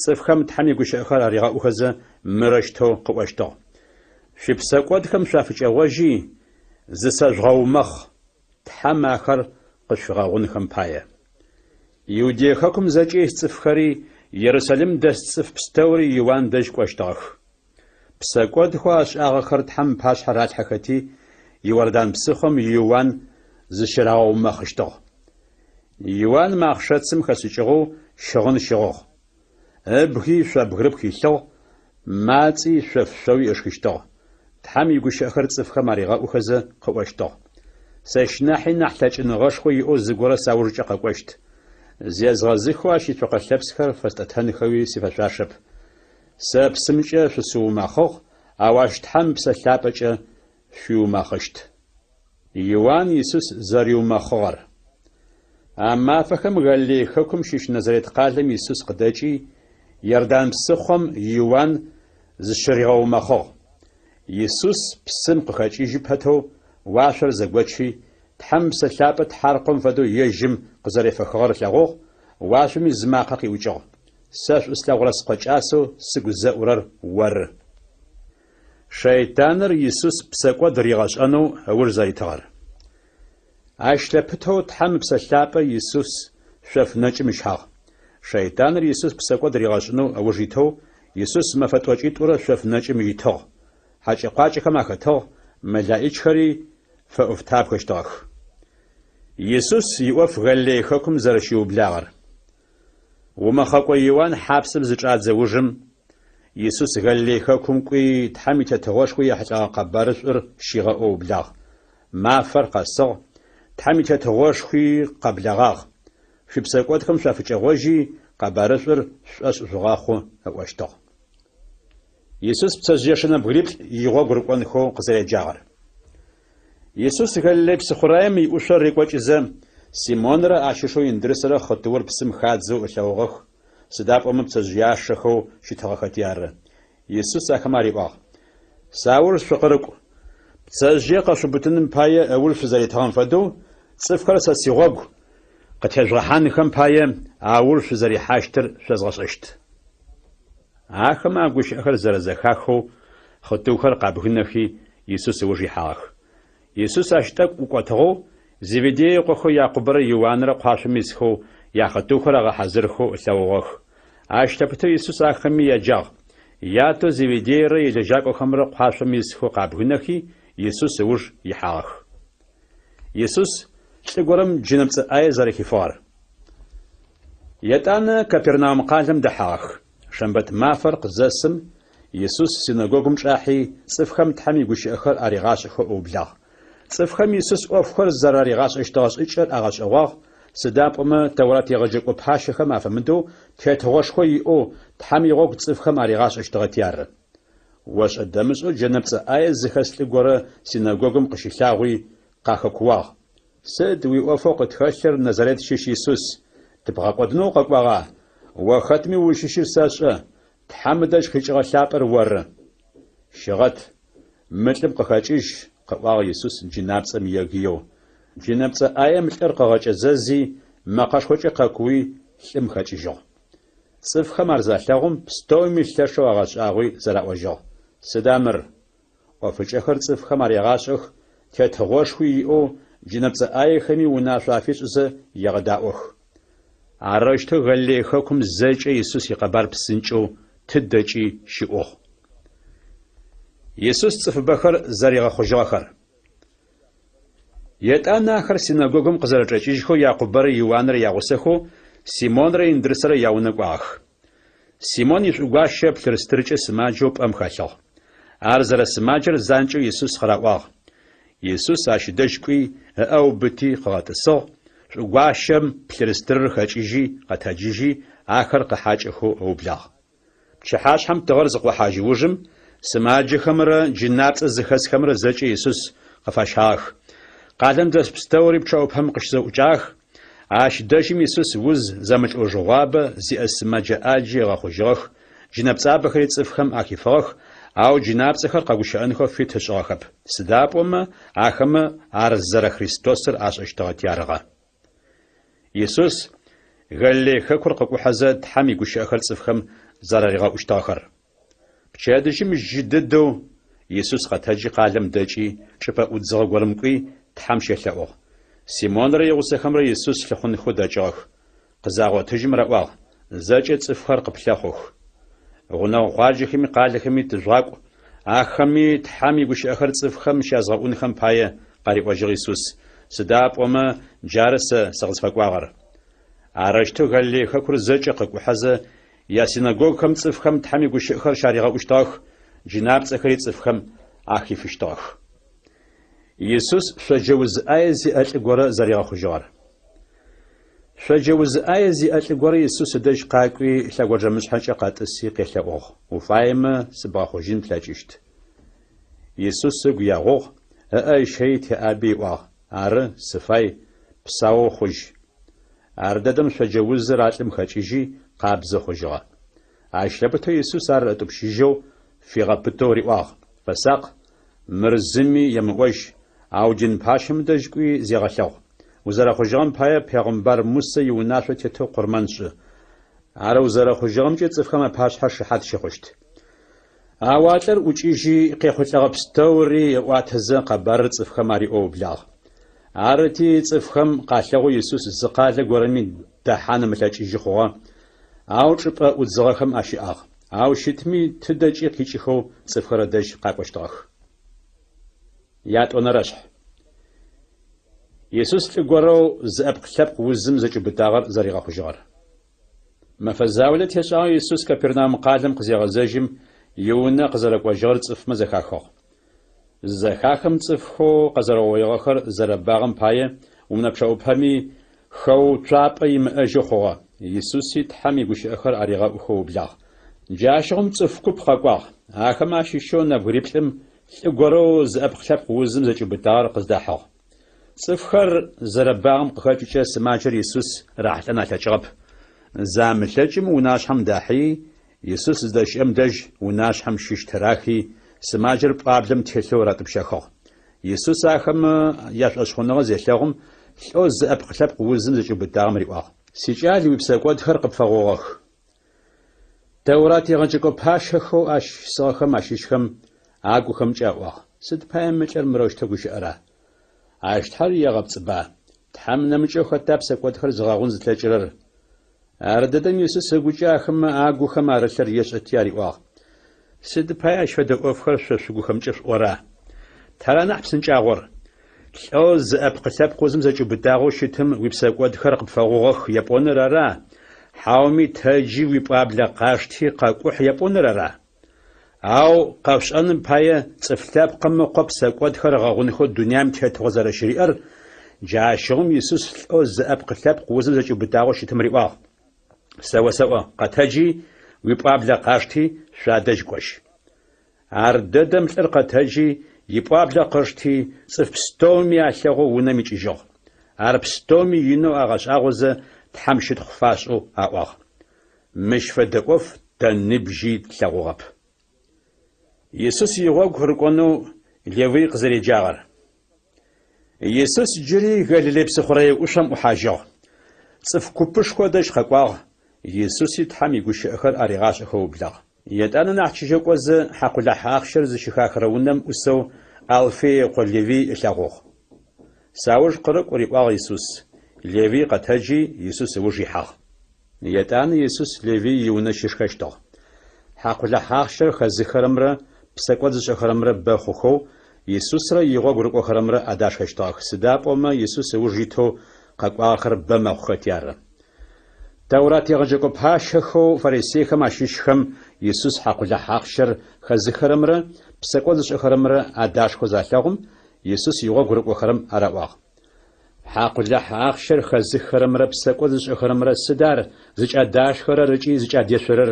Цӏыфхэм Тхьэм игущыӏэхэр аригъэӏухэзэ, мырэущтэу къыӏощтыгъ, Шъуипсэкӏодхэм шъуафыкӏэгъожьи, зысэжъугъэумэхъ, Тхьэм ахэр къышъуфигъэгъунхэм пае. Иудей хэкум зэкӏэ ис цӏыфхэри, Ерусалим дэс цӏыф пстэури Иуан дэжь кӏощтыгъэх. Псэкӏодхэу ашӏагъэхэр Тхьэм ыпашъхьэ ралъхьэхэти, Иордан псыхъом Иуан зыщырагъэумэхъыщтыгъ. Иуан махъшэцым хэшӏыкӏыгъэу щыгъын щыгъыгъ. Ыбги шъо бгырыпх илъыгъ, мацӏи шъоф шъоуи ышхыщтыгъ. Тхьэм игущыӏэхэр цӏыфхэм аригъэӏухэзэ къыӏощтыгъ. Сэщ нахьи нахь лъэкӏыныгъэшхо иӏэу зыгорэ саужкӏэ къэкӏощт. Зезгъэзыхэу ащ ицокъэ лъэпсхэр фэстӏэтэнхэуи сифэшъуашэп. Сэ псымкӏэ шъусыумэхъыгъ, ау ащ Тхьэм Ыпсэ Лъапӏэкӏэ шъуиумэхъыщт. Иуан Исус зэриумэхъыгъэр. А мафэхэм Галилей хэкум щыщ Назарет къалэм Исус къыдэкӏи, Иордан псыхъом Иуан зыщыригъэумэхъыгъ. Исус псым къыхэкӏыжьы пэтэу уашъор зэгочи, Тхьэм Ыпсэ Лъапӏэ тхьаркъом фэдэу ежьым къызэрефэхыгъэр ылъэгъугъ, уашъоми зы макъэ къиӏукӏыгъ, Сэ шӏу слъэгъурэ Скъо кӏасэу сыгу зэӏурэр оры. Шэйтаныр Исус псэкӏод ригъэшӏэнэу ыуж зэритыгъэр. Ащ лъэпытэу Тхьэм Ыпсэ Лъапӏэ Исус шъоф нэкӏым ыщагъ. Шэйтаныр Исус псэкӏод ригъэшӏынэу ыуж итэу, Исус мэфэ тӏокӏитӏурэ шъоф нэкӏым итыгъ. Хьакӏэ-къуакӏэхэм ахэтыгъ, мэлаӏичхэри фэӏофтабгэщтыгъэх. Исус иӏоф Галилей хэкум зэрэщиублагъэр. Умэхъэкӏо Иуан хьапсым зычӏадзэ ужым, Исус Галилей хэкум кӏуи, Тхьэм и Тетыгъошхо ехьылӏэгъэ къэбарышӏур щигъэӏоу ыублагъ. Мафэр къэсыгъ, Тхьэм и Тетыгъошхуи къэблэгъагъ. Шъуипсэкӏодхэм шъуафыкӏэгъожьи, къэбарышӏур шъушӏошъ жъугъэхъу, ыӏощтыгъ. Исус пцэжъыешэ нэбгыриплӏ игъогу рыкӏонхэу къызэреджагъэр. Исус Галилей псыхъураем иӏушъо рекӏокӏызэ, Симонрэ ащ ышэу Индрысрэ хъытыур псым хадзэу ылъэгъугъэх, сыда пӏомэ пцэжъыяшэхэу щытыгъэхэти ары. Исус ахэмэ ариӏуагъ, Сауж шъукъырыкӏу. Пцэжъые къэшъуубытыным пае ыуж шъузэритыгъэм фэдэу, цӏыфхэр сэ сигъогу къытежъугъэхьанхэм пае ауж шъузэрихьащтыр шъозгъэшӏэщт. Ахэмэ а гущыӏэхэр зэрэзэхахэу хъытыухэр къабгынэхи, Исус ыуж ихьагъэх. Исус ащ тӏэкӏу ӏукӏотыгъэу, Зеведее ыкъохэу Якъубэрэ Иуанрэ къуашъом исхэу, яхъытыухэр агъэхьазырхэу ылъэгъугъэх. Ащ лъэпытэу Исус ахэми яджагъ. Ятэу Зеведейрэ илэжьакӏохэмрэ къуашъом исхэу къабгынэхи, Исус ыуж ихьагъэх. Исус лӏы горэм джынэпцӏэ ӏае зэрэхифыгъэр. Етӏанэ Капернаум къалэм дэхьагъэх. Шэмбэт мафэр къызэсым, Исус синэгогум чӏахьи, цӏыфхэм Тхьэм игущыӏэхэр аригъашӏэхэу ыублагъ. Цӏыфхэм Исус ӏофхэр зэраригъашӏэщтыгъэ шӏыкӏэр агъэшӏэгъуагъ, сыда пӏомэ Тэурат егъэджэкӏо пащэхэм афэмыдэу тетыгъошхо иӏэу Тхьэм игъогу цӏыфхэм аригъашӏэщтыгъэти ары. Ошӏэ-дэмышӏэу джэнэпцӏэ ӏае зыхэс лӏы горэ синэгогум къыщылъагъуи, къахэкууагъ, Сыд уиӏофэу къытхэлъыр, Назарет щыщ Исус? Тыбгъэкӏодынэу укъэкӏуагъа? О хэтми узщыщыр сэшӏэ, Тхьэм ыдэжь къикӏыгъэ Лъапӏэр оры. Щыгъэт, мы лӏым къыхэкӏыжь, къыӏуагъ Исус джынапцӏэм егыеу. Джынэпцӏэ ӏаем лӏыр къыгъэкӏэзэзи, мэкъэшхокӏэ къэкууи, лӏым хэкӏыжьыгъ. Цӏыфхэм ар залъэгъум, пстэуми лъэшэу агъэшӏагъуи зэраӏожьыгъ, Сыда мыр? ӏофыкӏэхэр цӏыфхэм арегъашӏэх, тетыгъошхуи иӏэу джынэпцӏэ ӏаехэми унашъо афишӏызэ егъэдаӏох. Арэущтэу Галилей хэкум зэкӏэ Исус икъэбар псынкӏэу тыдэкӏи щыӏугъ. Исус цӏыфыбэхэр зэригъэхъужьыгъэхэр. Етӏанэ ахэр синэгогум къызэрэчӏэкӏыжьхэу Якъубэрэ Иуанрэ ягъусэхэу Симонрэ Индрысрэ яунэ кӏуагъэх. Симон ишӏугуащэ плъырстыркӏэ сымаджэу пӏэм хэлъыгъ. Ар зэрэсымаджэр занкӏэу Исус къыраӏуагъ. Исус ащ ыдэжь кӏуи, ыӏэ ыубыти къыгъэтӏысыгъ, шӏугуащэм плъырстырыр хэкӏыжьи къэтэджыжьи, ахэр къыхьакӏэхэу ыублагъ. Пчыхьашъхьэм тыгъэр зыкъохьажь ужым, сымаджэхэмрэ джынапцӏэ зыхэсхэмрэ зэкӏэ Исус къыфащагъэх. Къалэм дэс пстэури пчъэӏупэм къыщызэӏукӏагъэх. Ащ дэжьым Исус уз зэмылӏэужыгъуабэ зиӏэ сымэджэ ӏаджи ыгъэхъужьыгъэх, джынэпцӏабэхэри цӏыфхэм ахифыгъэх, ау джынапцӏэхэр къэгущыӏэнхэу фит ышӏыгъэхэп, сыда пӏомэ ахэмэ ар зэрэ Христосыр ашӏэщтыгъэти арыгъэ. Исус Галилей хэкур къыкӏухьэзэ, Тхьэм игущыӏэхэр цӏыфхэм зэраригъэӏущтыгъэхэр. Пчэдыжьым жьы дэдэу Исус къэтэджи къалэм дэкӏи, чӏыпӏэ ӏудзыгъэ горэм кӏуи, Тхьэм щелъэӏугъ. Симонрэ игъусэхэмрэ Исус лъыхъунхэу дэкӏыгъэх. Къызагъотыжьым раӏуагъ, Зэкӏэ цӏыфхэр къыплъэхъух. Гъунэгъу къуаджэхэми къалэхэми тыжъугъакӏу, ахэми Тхьэм игущыӏэхэр цӏыфхэм щязгъэӏунхэм пае, къариӏожьыгъ Исус, сыда пӏомэ джары сэ сыкъызфэкӏуагъэр. Арэущтэу Галилей хэкур зэкӏэ къыкӏухьэзэ, ясинэгогухэм цӏыфхэм Тхьэм игущыӏэхэр щаригъэӏущтыгъэх, джынапцӏэхэри цӏыфхэм ахифыщтыгъэх. Исус шъоджэ уз ӏае зиӏэ лӏы горэ зэригъэхъужьыгъэр. Шъоджэ уз ӏае зиӏэ лӏы горэ Исус ыдэжь къакӏуи, лъэгонджэмышъхьэкӏэ къэтӏыси къелъэӏугъ, Уфаемэ, сыбгъэхъужьын плъэкӏыщт. Исус ыгу егъугъ, ыӏэ ыщэий теӏаби ыӏуагъ, Ары, сыфай, псаоу хъужь. Ардэдэм шъоджэ узыр а лӏым хэкӏыжьи, къабзэ хъужьыгъэ. Ащ лъэпытэу Исус ар ытӏупщыжьэу, фигъэпытэу риӏуагъ, Фэсакъ, мыр зыми емыӏожь, ау дин пащэм дэжь кӏуи зегъэлъэгъу. Узэрэхъужьыгъэм пае пегъымбар Мусэ иунашъо тетэу къурмэн шӏы. Ар узэрэхъужьыгъэмкӏэ цӏыфхэм апашъхьэ шыхьат щыхъущт. Ау а лӏыр ӏукӏыжьи, къехъулӏэгъэ пстэури ыӏуатэзэ, къэбарыр цӏыфхэм ариӏоу ыублагъ. Арыти, цӏыфхэм къалъэгъоу Исус зы къалэ горэми дэхьан ымылъэкӏыжьы хъугъэ, ау чӏыпӏэ ӏудзыгъэхэм ащыӏагъ. Ау щытми, тыдэкӏи къикӏыхэу цӏыфхэр ыдэжь къакӏощтыгъэх. Ятӏонэрэшъхь. Исус лӏы горэу зыӏэпкъ-лъэпкъ узым зэкӏиубытагъэр зэригъэхъужьыгъэр. Мэфэ заулэ тешӏагъэу Исус Капернаум къалэм къызегъэзэжьым, иунэ къызэрэкӏожьыгъэр цӏыфмэ зэхахыгъ. Зызэхахым цӏыфхэу къэзэрэугъоигъэхэр зэрэбагъэм пае унэ пчъэӏупэми хэуцуапӏэ имыӏэжьэу хъугъэ. Исуси Тхьэм игущыӏэхэр аригъэӏухэу ыублагъ. Джащыгъум цӏыф куп къэкӏуагъ. Ахэмэ ащыщэу нэбгыриплӏым лӏы горэу зыӏэпкълъэпкъ узым зэкӏиубытагъэр къыздахьыгъ. Цӏыфхэр зэрэбагъэм къыхэкӏыкӏэ сымаджэр Исус рахьылӏэн алъэкӏыгъэп. Замылъэкӏым унашъхьэм дахьи, Исус зыдэщыӏэм дэжь унашъхьэм щыщ тырахи, сымаджэр пӏуаблэм телъэу ратӏупщэхыгъ. Исус ахэмэ яшӏошъхъуныгъэ зелъэгъум, лӏэу зыӏэпкълъэпкъ узым зэкӏиубытагъэм риӏуагъ. Сикӏал, уипсэкӏодхэр къыпфэгъугъэх. Тэурат егъэджэкӏо пащэхэу ащ щысыгъэхэм ащыщхэм агухэмкӏэ аӏуагъ, Сыд пае мы лӏыр мырэущтэу гущыӏэра? Ащ Тхьэр егъэпцӏыба? Тхьэм нэмыкӏэу хэта псэкӏодхэр зыгъэгъун зылъэкӏырэр? Ардэдэм Исус ыгукӏэ ахэмэ агухэм арылъыр ешӏэти ариӏуагъ, Сыд пае ащ фэдэ ӏофхэр шъо шъугухэмкӏэ шъуӏора? Тара нахь псынкӏагъор? Лӏэу зыӏэпкълъэпкъ узым зэкӏиубытагъэу щытым уипсэкӏодхэр къыпфэгъугъэх епӏоныр ара, хьауми тэджи уипӏуаблэ къашти къэкӏухь епӏоныр ара? Ау къэшъушӏэным пае Цӏыф Лъэпкъым Ыкъо псэкӏодхэр ыгъэгъунхэу дунаим тетыгъо зэрэщыриӏэр, джащыгъум Исус лӏэу зыӏэпкълъэпкъ узым зэкӏиубытагъэу щытым риӏуагъ, Сэ осэӏо, къэтэджи, уипӏуаблэ къашти, шъуадэжь кӏожь. Ардэдэм лӏыр къэтэджи, ипӏуаблэ къышти, цӏыф пстэуми алъэгъоу унэм икӏыжьыгъ. Ар пстэуми инэу агъэшӏагъозэ, Тхьэм щытхъу фашӏэу аӏуагъ. Мыщ фэдэ ӏоф тэ ныбжьи тлъэгъугъэп. Исус игъогу рыкӏонэу Левый къызэреджагъэр. Исус джыри Галилей псыхъурэе ӏушъом ӏухьажьыгъ. Цӏыф купышхо ыдэжь къэкӏуагъ, Исуси Тхьэм игущыӏэхэр аригъашӏэхэу ыублагъ. Етӏанэ нахь чыжьэу кӏозэ, хьакъулахь ахъщэр зыщыхахырэ унэм ӏусэу Алфей ыкъо Левый ылъэгъугъ. Сауж къырыкӏу, риӏуагъ Исус. Левый къэтэджи, Исус ыуж ихьагъ. Етӏанэ Исус Левый иунэ щышхэщтыгъ. Хьакъулахь ахъщэр хэзыхырэмрэ псэкӏод зышӏэхэрэмрэ бэ хъухэу, Исусрэ игъогу рыкӏохэрэмрэ адашхэщтыгъэх, сыда пӏомэ Исус ыуж итэу къэкӏуагъэхэр бэ мэхъухэти ары. Тэурат егъэджэкӏо пащэхэу фарисейхэм ащыщхэм Исус хьакъулахь ахъщэр хэзыхырэмрэ псэкӏод зышӏэхэрэмрэ адашхэу залъэгъум, Исус игъогу рыкӏохэрэм араӏуагъ. Хьакъулахь ахъщэр хэзыххэрэмрэ псэкӏод зышӏэхэрэмрэ сыд ар зыкӏадашхэрэр ыкӏи зыкӏадешъорэр?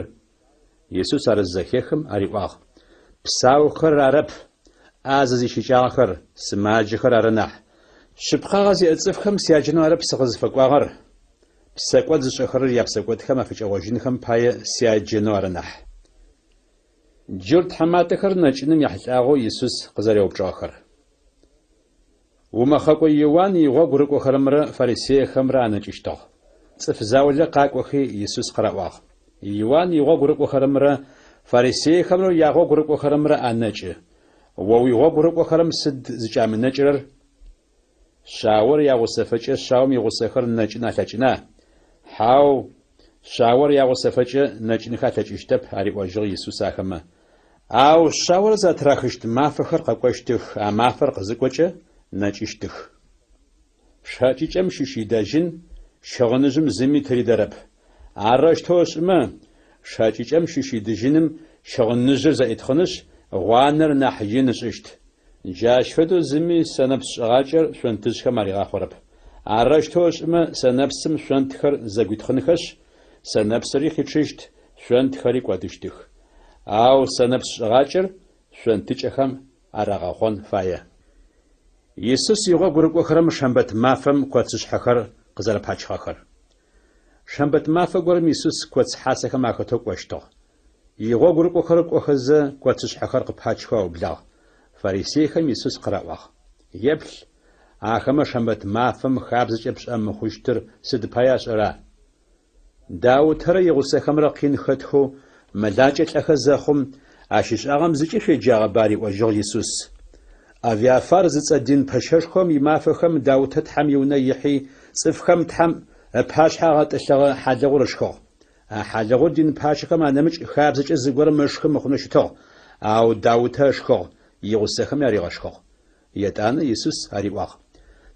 Исус ар зызэхехым ариӏуагъ, Псаухэр арэп, ӏазэ зищыкӏагъэхэр, сымаджэхэр ары нахь. Шъыпкъагъэ зиӏэ цӏыфхэм сяджэнэу арэп сыкъызыфэкӏуагъэр, псэкӏод зышӏэхэрэр япсэкӏодхэм афыкӏэгъожьынхэм пае сяджэнэу ары нахь. Джурт тхьаматэхэр нэкӏыным ехьылӏагъэу Исус къызэреупчӏыгъэхэр. Умэхъэкӏо Иуан игъогу рыкӏохэрэмрэ фарисейхэмрэ анэкӏыщтыгъ. Цӏыф заулэ къакӏохи, Исус къыраӏуагъ. Иуан игъогу рыкӏохэрэмрэ фарисейхэмрэ ягъогу рыкӏохэрэмрэ анэкӏы. О уигъогу рыкӏохэрэм сыд зыкӏамынэкӏырэр? Шъаор ягъусэфэкӏэ шъаом игъусэхэр нэкӏын алъэкӏына? Хьау, шъаор ягъусэфэкӏэ нэкӏынхэ алъэкӏыщтэп, ариӏожьыгъ Исус ахэмэ. Ау шъаор затырахыщт мафэхэр къэкӏощтых, а мафэр къызыкӏокӏэ, нэкӏыщтых. Шэкӏыкӏэм щыщ идэжьын щыгъыныжъым зыми тыридэрэп. Арэущтэу ышӏымэ, шэкӏыкӏэм щыщ идыжьыным щыгъыныжъыр зэӏитхъынышъ, гъуанэр нахь ин ышӏыщт. Джащ фэдэу зыми сэнэпс шӏыгъакӏэр шъонтыжъхэм аригъахъорэп. Арэущтэу ышӏымэ, сэнэпсым шъонтхэр зэгуитхъынхэшъ, сэнэпсыри къичъыщт, шъонтхэри кӏодыщтых. Ау сэнэпс шӏыгъакӏэр шъонтыкӏэхэм арагъэхъон фае. Исус игъогу рыкӏохэрэм шэмбэт мафэм коцышъхьэхэр къызэрэпачыгъэхэр. Шэмбэт мафэ горэм Исус коц хьасэхэм ахэтэу кӏощтыгъ. Игъогу рыкӏохэрэр кӏохэзэ, коцышъхьэхэр къыпачхэу аублагъ. Фарисейхэм Исус къыраӏуагъ: Еплъ, ахэмэ шэмбэт мафэм хабзэкӏэ пшӏэ мыхъущтыр сыд пае ашӏэра? Даутэрэ игъусэхэмрэ къин хэтхэу мэлакӏэ лӏэхэ зэхъум, ащ ышӏагъэм зыкӏи шъуеджагъэба? ариӏожьыгъ Исус. Авиафар зыцӏэ дин пэщэшхом имафэхэм Даутэ Тхьэм иунэ ихьи, цӏыфхэм Тхьэм ыпашъхьэ агъэтӏылъыгъэ хьалыгъур ышхыгъ. А хьалыгъур дин пащэхэм анэмыкӏ хабзэкӏэ зыгорэм ышхы мыхъунэу щытыгъ, ау Даутэ ышхыгъ, игъусэхэми аригъэшхыгъ. Етӏанэ Исус ариӏуагъ,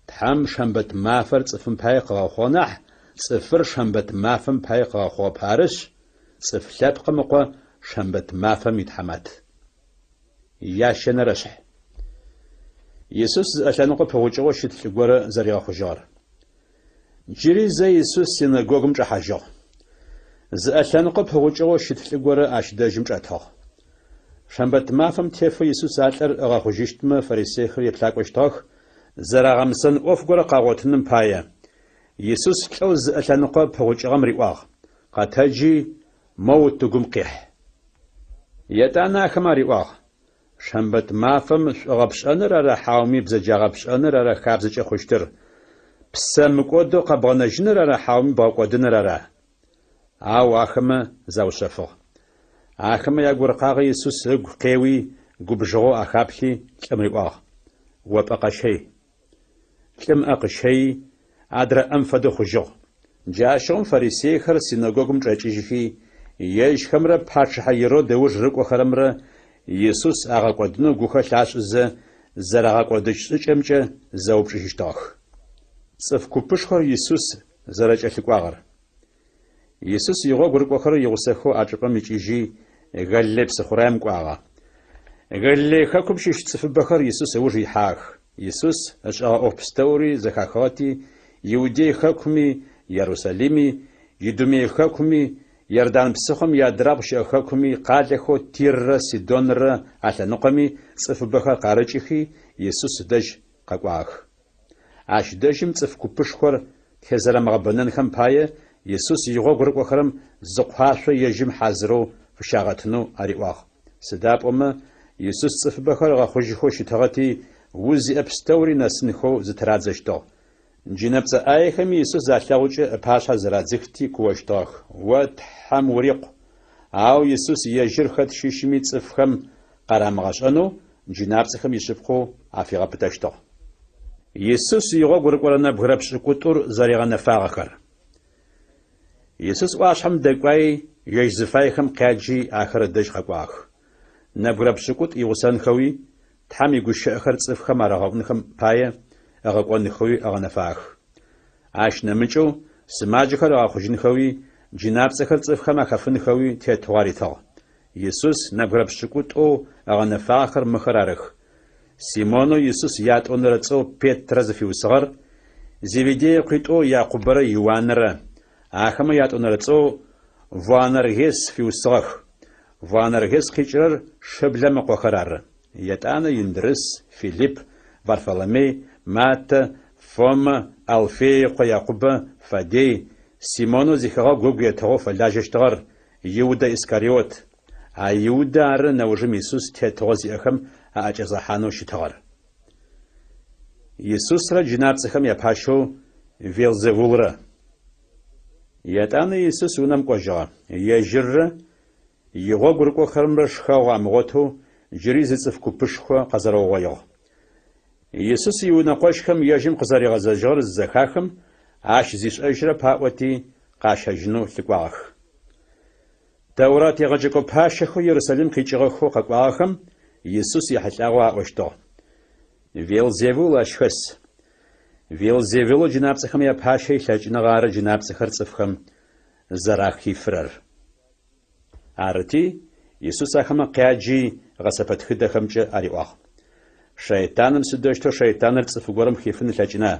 Тхьэм шэмбэт мафэр цӏыфым пае къыгъэхъугъ нахь, цӏыфыр шэмбэт мафэм пае къыгъэхъугъэп, арышъ, Цӏыф Лъэпкъым Ыкъо шэмбэт мафэм итхьамат. Ящэнэрэшъхь. Исус зыӏэ лъэныкъо пыгъукӏыгъэу щыт лӏы горэ зэригъэхъужьыгъэр. Джыри зэ Исус синэгогум чӏэхьажьыгъ. Зыӏэ лъэныкъо пыгъукӏыгъэу щыт лӏы горэ ащ дэжьым чӏэтыгъ. Шэмбэт мафэм тефэу Исус а лӏыр ыгъэхъужьыщтмэ фарисейхэр еплъакӏощтыгъэх, зэрагъэмысэн ӏоф горэ къагъотыным пае. Исус лӏэу зыӏэ лъэныкъо пыгъукӏыгъэм риӏуагъ, Къэтэджи, моу утыгум къихь. Етӏанэ ахэм ариӏуагъ, Шэмбэт мафэм шӏугъэ пшӏэныр ара хьауми бзэджагъэ пшӏэныр ара хабзэкӏэ хъущтыр? Ппсэ мыкӏодэу къэбгъэнэжьыныр ара хьауми бгъэкӏодыныр ара? Ау ахэмэ заушъэфыгъ. Ахэмэ ягуркъагъэ Исус ыгу къеуи, губжыгъэу ахаплъи, лӏым риӏуагъ, О пӏэ къэщэй. Лӏым ыӏэ къыщэйи, адрэ ӏэм фэдэу хъужьыгъ. Джащыгъум фарисейхэр синэгогум чӏэкӏыжьхи, ежьхэмрэ пачъыхьэ Ирод ыуж рыкӏохэрэмрэ Исус агъэкӏодынэу гухэлъ ашӏызэ, зэрагъэкӏодыщт шӏыкӏэмкӏэ зэупчӏыжьыщтыгъэх. Цӏыф купышхор Исус зэрэкӏэлъыкӏуагъэр. Исус игъогу рыкӏохэрэр игъусэхэу а чӏыпӏэм икӏыжьи, Галилей псыхъураем кӏуагъэ. Галилей хэкум щыщ цӏыфыбэхэр Исус ыуж ихьагъэх. Исус ышӏэгъэ ӏоф пстэури зэхахыгъэти, Иудей хэкуми, Ерусалими, Идумей хэкуми, Иордан псыхъом иадрабгъу щыӏэ хэкуми, къалэхэу Тиррэ Сидонрэ алъэныкъоми цӏыфыбэхэр къарыкӏыхи, Исус ыдэжь къэкӏуагъэх. Ащ дэжьым цӏыф купышхор тезэрэмыгъэбэнэнхэм пае, Исус игъогу рыкӏохэрэм зы къуашъо ежьым хьазырэу фыщагъэтынэу ариӏуагъ. Сыда пӏомэ, Исус цӏыфыбэхэр ыгъэхъужьыхэу щытыгъэти, уз зиӏэ пстэури нэсынхэу зытырадзэщтыгъ. Джынэпцӏэ ӏаехэми Исус залъэгъукӏэ ыпашъхьэ зырадзыхти куощтыгъэх, О Тхьэм урикъу! Ау Исус ежьыр хэт щыщми цӏыфхэм къарамыгъэшӏэнэу джынапцӏэхэм ишъыпкъэу афигъэпытэщтыгъ. Исус игъогу рыкӏорэ нэбгырэ пшӏыкӏутӏур зэригъэнэфагъэхэр. Исус ӏуашъхьэм дэкӏуаи, ежь зыфаехэм къяджи, ахэр ыдэжь къэкӏуагъэх. Нэбгырэ пшӏыкӏутӏу игъусэнхэуи, Тхьэм игущыӏэхэр цӏыфхэм арагъэӏунхэм пае, ыгъэкӏонхэуи ыгъэнэфагъэх. Ащ нэмыкӏэу, сымаджэхэр ыгъэхъужьынхэуи, джынапцӏэхэр цӏыфхэм ахэфынхэуи тетыгъо аритыгъ. Исус нэбгырэ пшӏыкӏутӏоу ыгъэнэфагъэхэр мыхэр арых, Симонэу Исус ятӏонэрэ цӏэу Петрэ зыфиусыгъэр, Зеведей ыкъуитӏоу Якъубэрэ Иуанрэ, ахэмэ ятӏонэрэ цӏэу Воанергес фиусыгъэх, Воанергес къикӏырэр шыблэм ыкъохэр ары, етӏанэ Индрыс, Филипп, Варфоломей, Маттэ, Фомэ, Алфей ыкъо Якъубэ, Фаддей, Симонэу зихэгъэгу ыгу етыгъэу фэлажьэщтыгъэр, Иудэ Искариот. А Иудэ ары нэужым Исус тетыгъо зиӏэхэм аӏэкӏэзгъэхьанэу щытыгъэр. Исусрэ джынапцӏэхэм япащэу Велзевулрэ. Етӏанэ Исус унэм кӏожьыгъэ. Ежьыррэ игъогу рыкӏохэрэмрэ шхэгъу амыгъотэу джыри зы цӏыф купышхо къэзэрэугъоигъ. Исус иунэкъощхэм ежьым къызэригъэзэжьыгъэр зызэхахым, ащ зишӏэжьырэп аӏоти, къащэжьынэу лъыкӏуагъэх. Тэурат егъэджэкӏо пащэхэу Ерусалим къикӏыгъэхэу къэкӏуагъэхэм Исус ехьылӏагъэу аӏощтыгъ, Велзевул ащ хэс. Велзевулэу джынапцӏэхэм япащэ илъэкӏыныгъэ ары джынапцӏэхэр цӏыфхэм зэрахифырэр. Арыти, Исус ахэмэ къяджи, гъэсэпэтхыдэхэмкӏэ ариӏуагъ. Шэйтаным сыдэущтэу шэйтаныр цӏыф горэм хифын ылъэкӏына?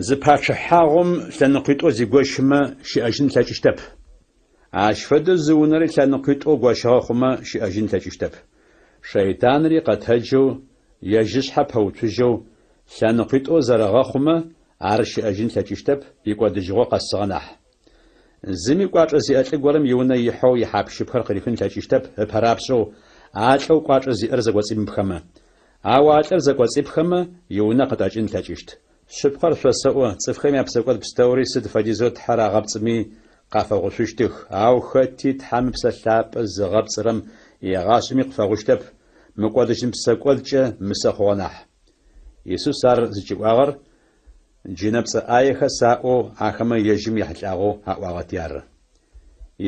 Зы пачъыхьагъум лъэныкъуитӏоу зигощымэ, щыӏэжьын ылъэкӏыщтэп. Ащ фэдэу зы унэри лъэныкъуитӏоу гощыгъэ хъумэ, щыӏэжьын ылъэкӏыщтэп. Шэйтанри къэтэджэу, ежь ышъхьэ пэуцужьэу, лъэныкъуитӏоу зэрэгъэхъумэ, ар щыӏэжьын ылъэкӏыщтэп, икӏодыжьыгъо къэсыгъэ нахь. Зыми кӏуачӏэ зиӏэ лӏы горэм иунэ ихьэу ихьапщыпхэр къырихын ылъэкӏыщтэп ыпэрапшӏэу а лӏэу кӏуачӏэ зиӏэр зэкӏоцӏимыпхэмэ. Ау а лӏыр зэкӏоцӏипхэмэ, иунэ къытӏэкӏын ылъэкӏыщт. Шъыпкъэр шъосэӏо, цӏыфхэм япсэкӏод пстэури сыд фэдизэу Тхьэр агъэпцӏыми, къафэгъушъущтых, ау хэти Тхьэм Ыпсэ Лъапӏэ зыгъэпцӏырэм егъашӏэми къыфэгъущтэп, мыкӏодыжьын псэкӏодкӏэ мысэ хъугъэ нахь. Исус ар зыкӏиӏуагъэр Джынэпцӏэ ӏаехэс аӏоу ахэмэ ежьым ехьылӏагъэу аӏуагъэти ары.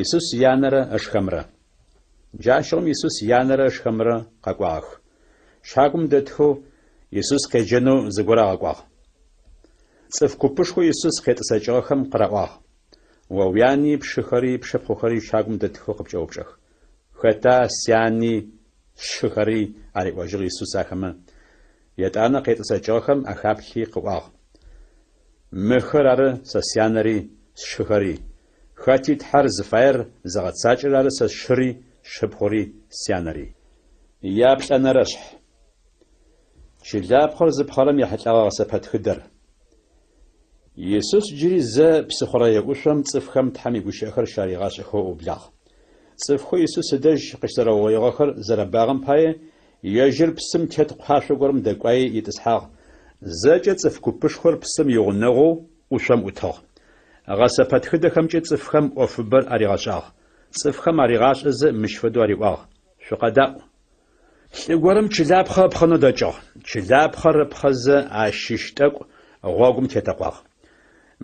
Исус янэрэ ышхэмрэ. Джащыгъум Исус янэрэ ышхэмрэ къэкӏуагъэх. Щагум дэтхэу Исус къеджэнэу зыгорэ агъэкӏуагъ. Цӏыф купышхоу Исус къетӏысэкӏыгъэхэм къыраӏуагъ, О уяни, пшыхэри, пшыпхъухэри щагум дэтхэу къыпкӏэупчӏэх. Хэта сяни, сшыхэри? ариӏожьыгъ Исус ахэмэ. Етӏанэ къетӏысэкӏыгъэхэм ахаплъи къыӏуагъ, Мыхэр ары сэ сянэри, сшыхэри. Хэти Тхьэр зыфаер зыгъэцакӏэрэр ары сэ сшыри, сшыпхъури, сянэри. Яплӏэнэрэшъхь. Чылапхъэр зыпхъэрэм ехьылӏэгъэ гъэсэпэтхыдэр. Исус джыри зэ псыхъурэе ӏушъом цӏыфхэм Тхьэм игущыӏэхэр щаригъашӏэхэу ыублагъ. Цӏыфхэу Исус ыдэжь къыщызэрэугъоигъэхэр зэрэбагъэм пае, ежьыр псым тет кхъуашъо горэм дэкӏуаи итӏысхьагъ. Зэкӏэ цӏыф купышхор псым игъунэгъоу ӏушъом ӏутыгъ. Гъэсэпэтхыдэхэмкӏэ цӏыфхэм ӏофыбэр аригъэшӏагъ. Цӏыфхэм аригъашӏэзэ мыщ фэдэу ариӏуагъ, Шъукъэдаӏу! Лӏы горэм чылапхъэ ыпхъэнэу дэкӏыгъ. Чылапхъэр ыпхъэзэ ащыщ тӏэкӏу гъогум тетэкъуагъ.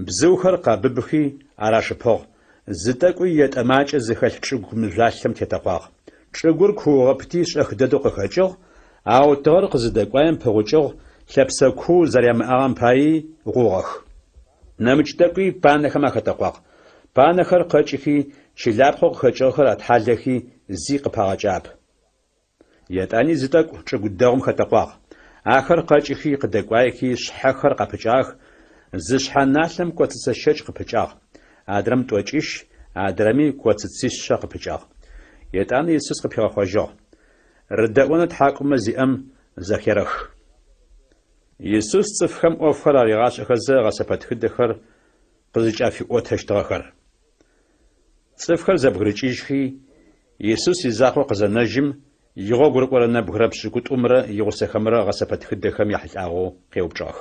Бзыухэр къэбыбыхи ар ашыпыгъ, зы тӏэкӏуи етӏэ макӏэ зыхэлъ чӏыгу мыжъуалъэм тетэкъуагъ. Чӏыгур куугъэпти шӏэх дэдэу къыхэкӏыгъ, ау тыгъэр къызыдэкӏуаем пыгъукӏыгъ, лъэпсэ куу зэрямыӏагъэм паий гъугъэх. Нэмыкӏ тӏэкӏуи панэхэм ахэтэкъуагъ. Панэхэр къэкӏыхи, чылапхъэу къыхэкӏыгъэхэр атхьалэхи, зи къыпагъэкӏагъэп. Етӏани зы тӏэкӏу чӏыгу дэгъум хэтэкъуагъ. Ахэр къэкӏыхи, къыдэкӏуаехи, шъхьэхэр къапыкӏагъэх, зы шъхьэ налъэм коцыцэ щэкӏ къыпыкӏагъ, адрэм тӏокӏищ, адрэми коцыцишъэ къыпыкӏагъ. Етӏанэ Исус къыпигъэхъожьыгъ, Рыдэӏонэу тхьакӏумэ зиӏэм зэхерэх. Исус цӏыфхэм ӏофхэр аригъашӏэхэзэ гъэсэпэтхыдэхэр къызыкӏафиӏотэщтыгъэхэр. Цӏыфхэр зэбгырыкӏыжьхи, Исус изакъоу къызэнэжьым, игъогу рыкӏорэ нэбгырэ пшӏыкӏутӏумрэ игъусэхэмрэ гъэсэпэтхыдэхэм яхьылӏагъэу къеупчӏыгъэх.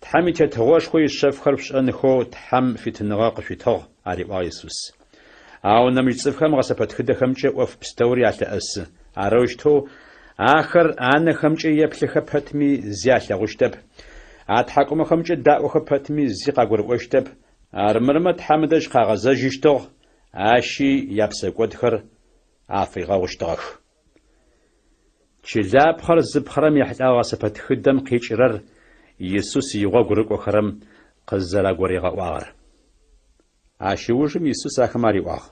Тхьэм и Тетыгъошхо ишъэфхэр шъушӏэнхэу Тхьэм фитыныгъэ къышъуитыгъ, ариӏуагъ Исус. Ау нэмыкӏ цӏыфхэм гъэсэпэтхыдэхэмкӏэ ӏоф пстэури алъэӏэсы. Арэущтэу ахэр анэхэмкӏэ еплъыхэ пэтми зи алъэгъущтэп, атхьакӏумэхэмкӏэ даӏохэ пэтми зи къагурыӏощтэп, армырмэ Тхьэм ыдэжь къагъэзэжьыщтыгъ, ащи япсэкӏодхэр афигъэгъущтыгъэх. Чылапхъэр зыпхъэрэм ехьылӏэгъэ гъэсэпэтхыдэм къикӏырэр Исус игъогу рыкӏохэрэм къызэрагуригъэӏуагъэр. Ащ ыужым Исус ахэмэ ариӏуагъ,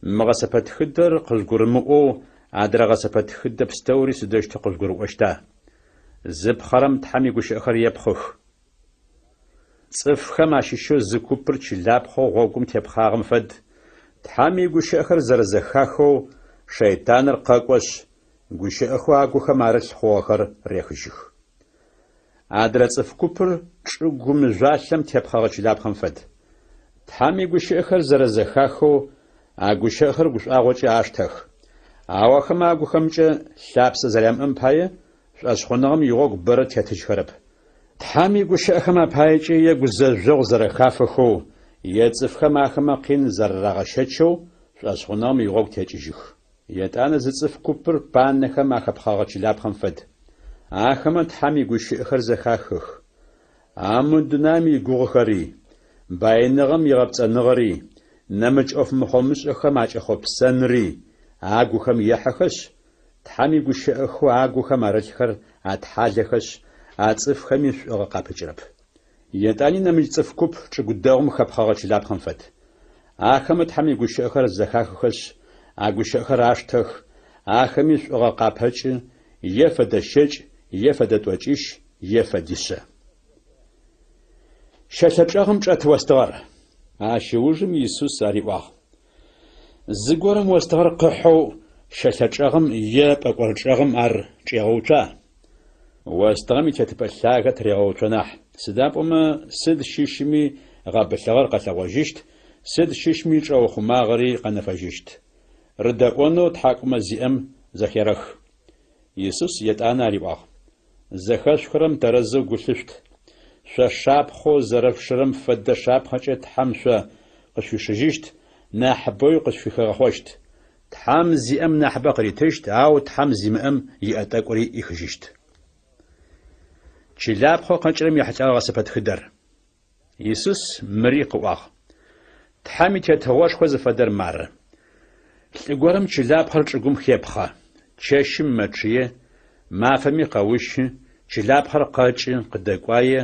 Мы гъэсэпэтхыдэр къыжъугурымыӏоу адрэ гъэсэпэтхыдэ пстэури сыдэущтэу къыжъугурыӏощта? Зыпхъэрэм Тхьэм игущыӏэхэр епхъых. Цӏыфхэм ащыщэу зы купыр чылапхъэу гъогум тепхъагъэм фэд, Тхьэм игущыӏэхэр зэрэзэхахэу шэйтаныр къэкӏошъ, гущыӏэхэу агухэм арылъ хъугъэхэр рехыжьых. Адрэ цӏыф купыр чӏыгу мыжъуалъэм тепхъэгъэ чылапхъэм фэд. Тхьэм игущыӏэхэр зэрэзэхахэу а гущыӏэхэр гушӏуагъокӏэ аштэх. Ау ахэмэ агухэмкӏэ лъапсэ зэрямыӏэм пае шӏошъхъуныгъэм игъогу бэрэ тетыжьхэрэп. Тхьэм игущыӏэхэм апаекӏэ е гузэжъогъу зэрэхафэхэу, Е цӏыфхэм ахэмэ къин зэрэрагъэщэчэу, шӏошъхъуныгъэм игъогу текӏыжьых. Етӏанэ зы цӏыф купыр панэхэм ахэпхъэгъэ чылапхъэм фэд. Ахэмэ Тхьэм игущыӏэхэр зэхахых. Ау мы дунаим игугъухэри, баиныгъэм игъэпцӏэныгъэри, нэмыкӏ ӏоф мыхъомышӏэхэм акӏэхъопсэнри агухэм ехьэхэшъ, Тхьэм игущыӏэхэу агухэм арылъхэр атхьалэхэшъ, а цӏыфхэми шӏугъэ къапыкӏырэп. Етӏани нэмыкӏ цӏыф куп чӏыгу дэгъум хэпхъэгъэ чылапхъэм фэд. Ахэмэ Тхьэм игущыӏэхэр зэхахыхэшъ, а гущыӏэхэр аштэх, ахэми шӏугъэ къапэкӏы, е фэдэ щэкӏ, е фэдэ тӏокӏищ, е фэдишъэ. Щэлъэ чӏэгъым чӏэт остыгъэр. Ащ ыужым Исус ариӏуагъ, Зыгорэм остыгъэр къыхьэу щэлъэ чӏэгъым е пӏэкӏор чӏэгъым ар чӏегъэуцуа? Остыгъэм итетыпӏэ лъагэ тырегъэуцо нахь, сыда пӏомэ сыд щыщми гъэбылъыгъэр къэлъэгъожьыщт, сыд щыщми чӏэухъумагъэри къэнэфэжьыщт. Рыдэӏонэу тхьакӏумэ зиӏэм зэхерэх. Исус етӏанэ ариӏуагъ, Зэхэшъухырэм тэрэзэу гу лъышъут. Шъо шапхъэу зэрэшъушырэм фэдэ шапхъэкӏэ Тхьэм шъо къышъуишыжьыщт, нахьыбэуи къышъуфыхигъэхъощт. Тхьэм зиӏэм нахьыбэ къыритыщт, ау Тхьэм зимыӏэм иӏэ тӏэкӏури ӏихыжьыщт. Чылапхъэу къэкӏырэм ехьылӏэгъэ гъэсэпэтхыдэр. Исус мыри къыӏуагъ, Тхьэм и Тетыгъошхо зыфэдэр мары. Лӏы горэм чылапхъэр чӏыгум хепхъэ. Чэщым мэчъые, мафэми къэущы, чылапхъэр къэкӏы, къыдэкӏуае,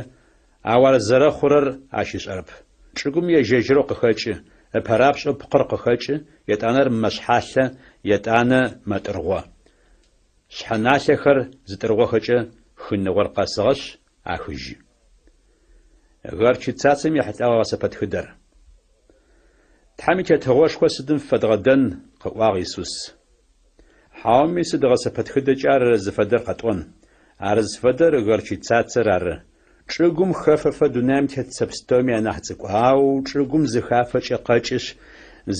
ау ар зэрэхъурэр ащ ышӏэрэп. Чӏыгум ежь-ежьырэу къыхэкӏы, ыпэрапшӏэу пкъыр къыхэкӏы, етӏанэ ар мэшъхьалъэ, етӏанэ мэтӏыргъо. Шъхьэналъэхэр зытӏыргъохэкӏэ хыныгъор къэсыгъэшъ, ахыжьы. Горчицацэм ехьылӏэгъэ гъэсэпэтхыдэр. Тхьэм и Тетыгъошхо сыдым фэдгъэдэн, къыӏуагъ Исус. Хьауми сыд гъэсэпэтхыдэкӏэ ар зыфэдэр къэтӏон? Ар зыфэдэр горчицацэр ары. Чӏыгум хэфэфэ дунаим тет цэ пстэуми анахь цӏыкӏу, ау чӏыгум зыхафэкӏэ къэкӏышъ,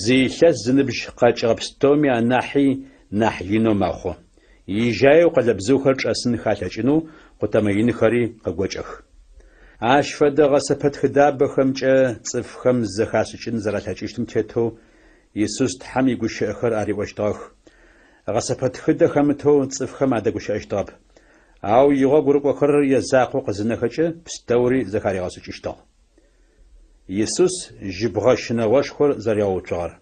зы илъэс зыныбжь къэкӏыгъэ пстэуми анахьи нахь инэу мэхъу. Ижьаеу къэлэбзыухэр чӏэсынхэ алъэкӏынэу къутэмэ инхэри къыгокӏэх. Ащ фэдэ гъэсэпэтхыдабэхэмкӏэ цӏыфхэм зэхашӏыкӏын зэралъэкӏыщтым тетэу Исус Тхьэм игущыӏэхэр ариӏощтыгъэх. Гъэсэпэтхыдэ хэмытэу цӏыфхэм адэгущыӏэщтыгъэп. Ау игъогу рыкӏохэрэр язакъоу къызынэхэкӏэ пстэури зэхаригъэшӏыкӏыщтыгъ. Исус жьыбгъэ щынэгъошхор зэригъэуцугъэр.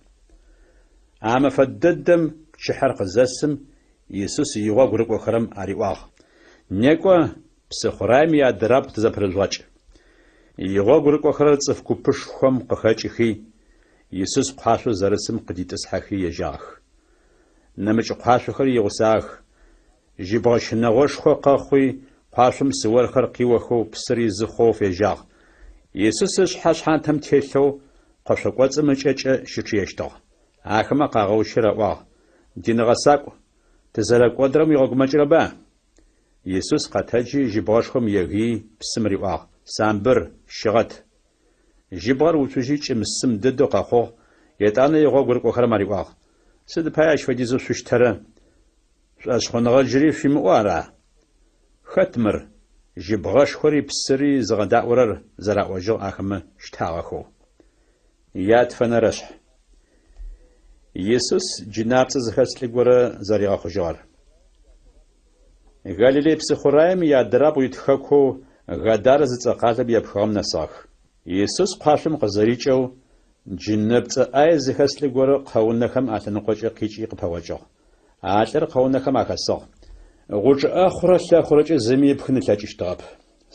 А мэфэ дэдэм пчыхьэр къызэсым, Исус игъогу рыкӏохэрэм ариӏуагъ, Некӏо, псыхъураем иадырабгъу тызэпырыжъугъэкӏ. Игъогу рыкӏохэрэр цӏыф купышхом къыхэкӏыхи, Исус къуашъоу зэрысым къыдитӏысхьэхи ежьагъэх. Нэмыкӏ къуашъохэри игъусагъэх. Жьыбгъэ щынэгъошхо къэхъуи, къуашъом псыорхэр къиохэу псыр изы хъоу фежьагъ. Исус ышъхьэ шъхьантэм телъэу къошъо кӏоцӏым ыкӏэкӏэ щычъыещтыгъ. Ахэмэ къагъэущи раӏуагъ, Дин гъэсакӏу, тызэрэкӏодырэм уигъэгумэкӏырэба? Исус къэтэджи, жьыбгъэшхом егыий, псым риӏуагъ, Самбыр, щыгъэт! Жьыбгъэр уцужьи кӏым-сым дэдэу къэхъугъ, етӏанэ игъогу рыкӏохэрэм ариӏуагъ, Сыд пае ащ фэдизэу шъущтэрэ? Шӏошъхъуныгъэ джыри шъуимыӏэу ара? Хэт мыр, жьыбгъэшхори псыри зыгъэдаӏорэр? зэраӏожьыгъ ахэмэ щтагъэхэу. Ятфэнэрэшъхь. Исус джынапцӏэ зыхэс лӏы горэ зэригъэхъужьыгъэр. Галилей псыхъураем иадырабгъу ит хэкоу Гадарэ зыцӏэ къалэм епхыгъэм нэсыгъэх. Исус къуашъом къызэрикӏэу, джынэпцӏэ ӏае зыхэс лӏы горэ къэунэхэм алъэныкъокӏэ къикӏи къыпэгъокӏыгъ. А лӏыр къэунэхэм ахэсыгъ. Гъучӏ ӏэхъурэ лъэхъурэкӏэ зыми ыпхын ылъэкӏыщтыгъэп.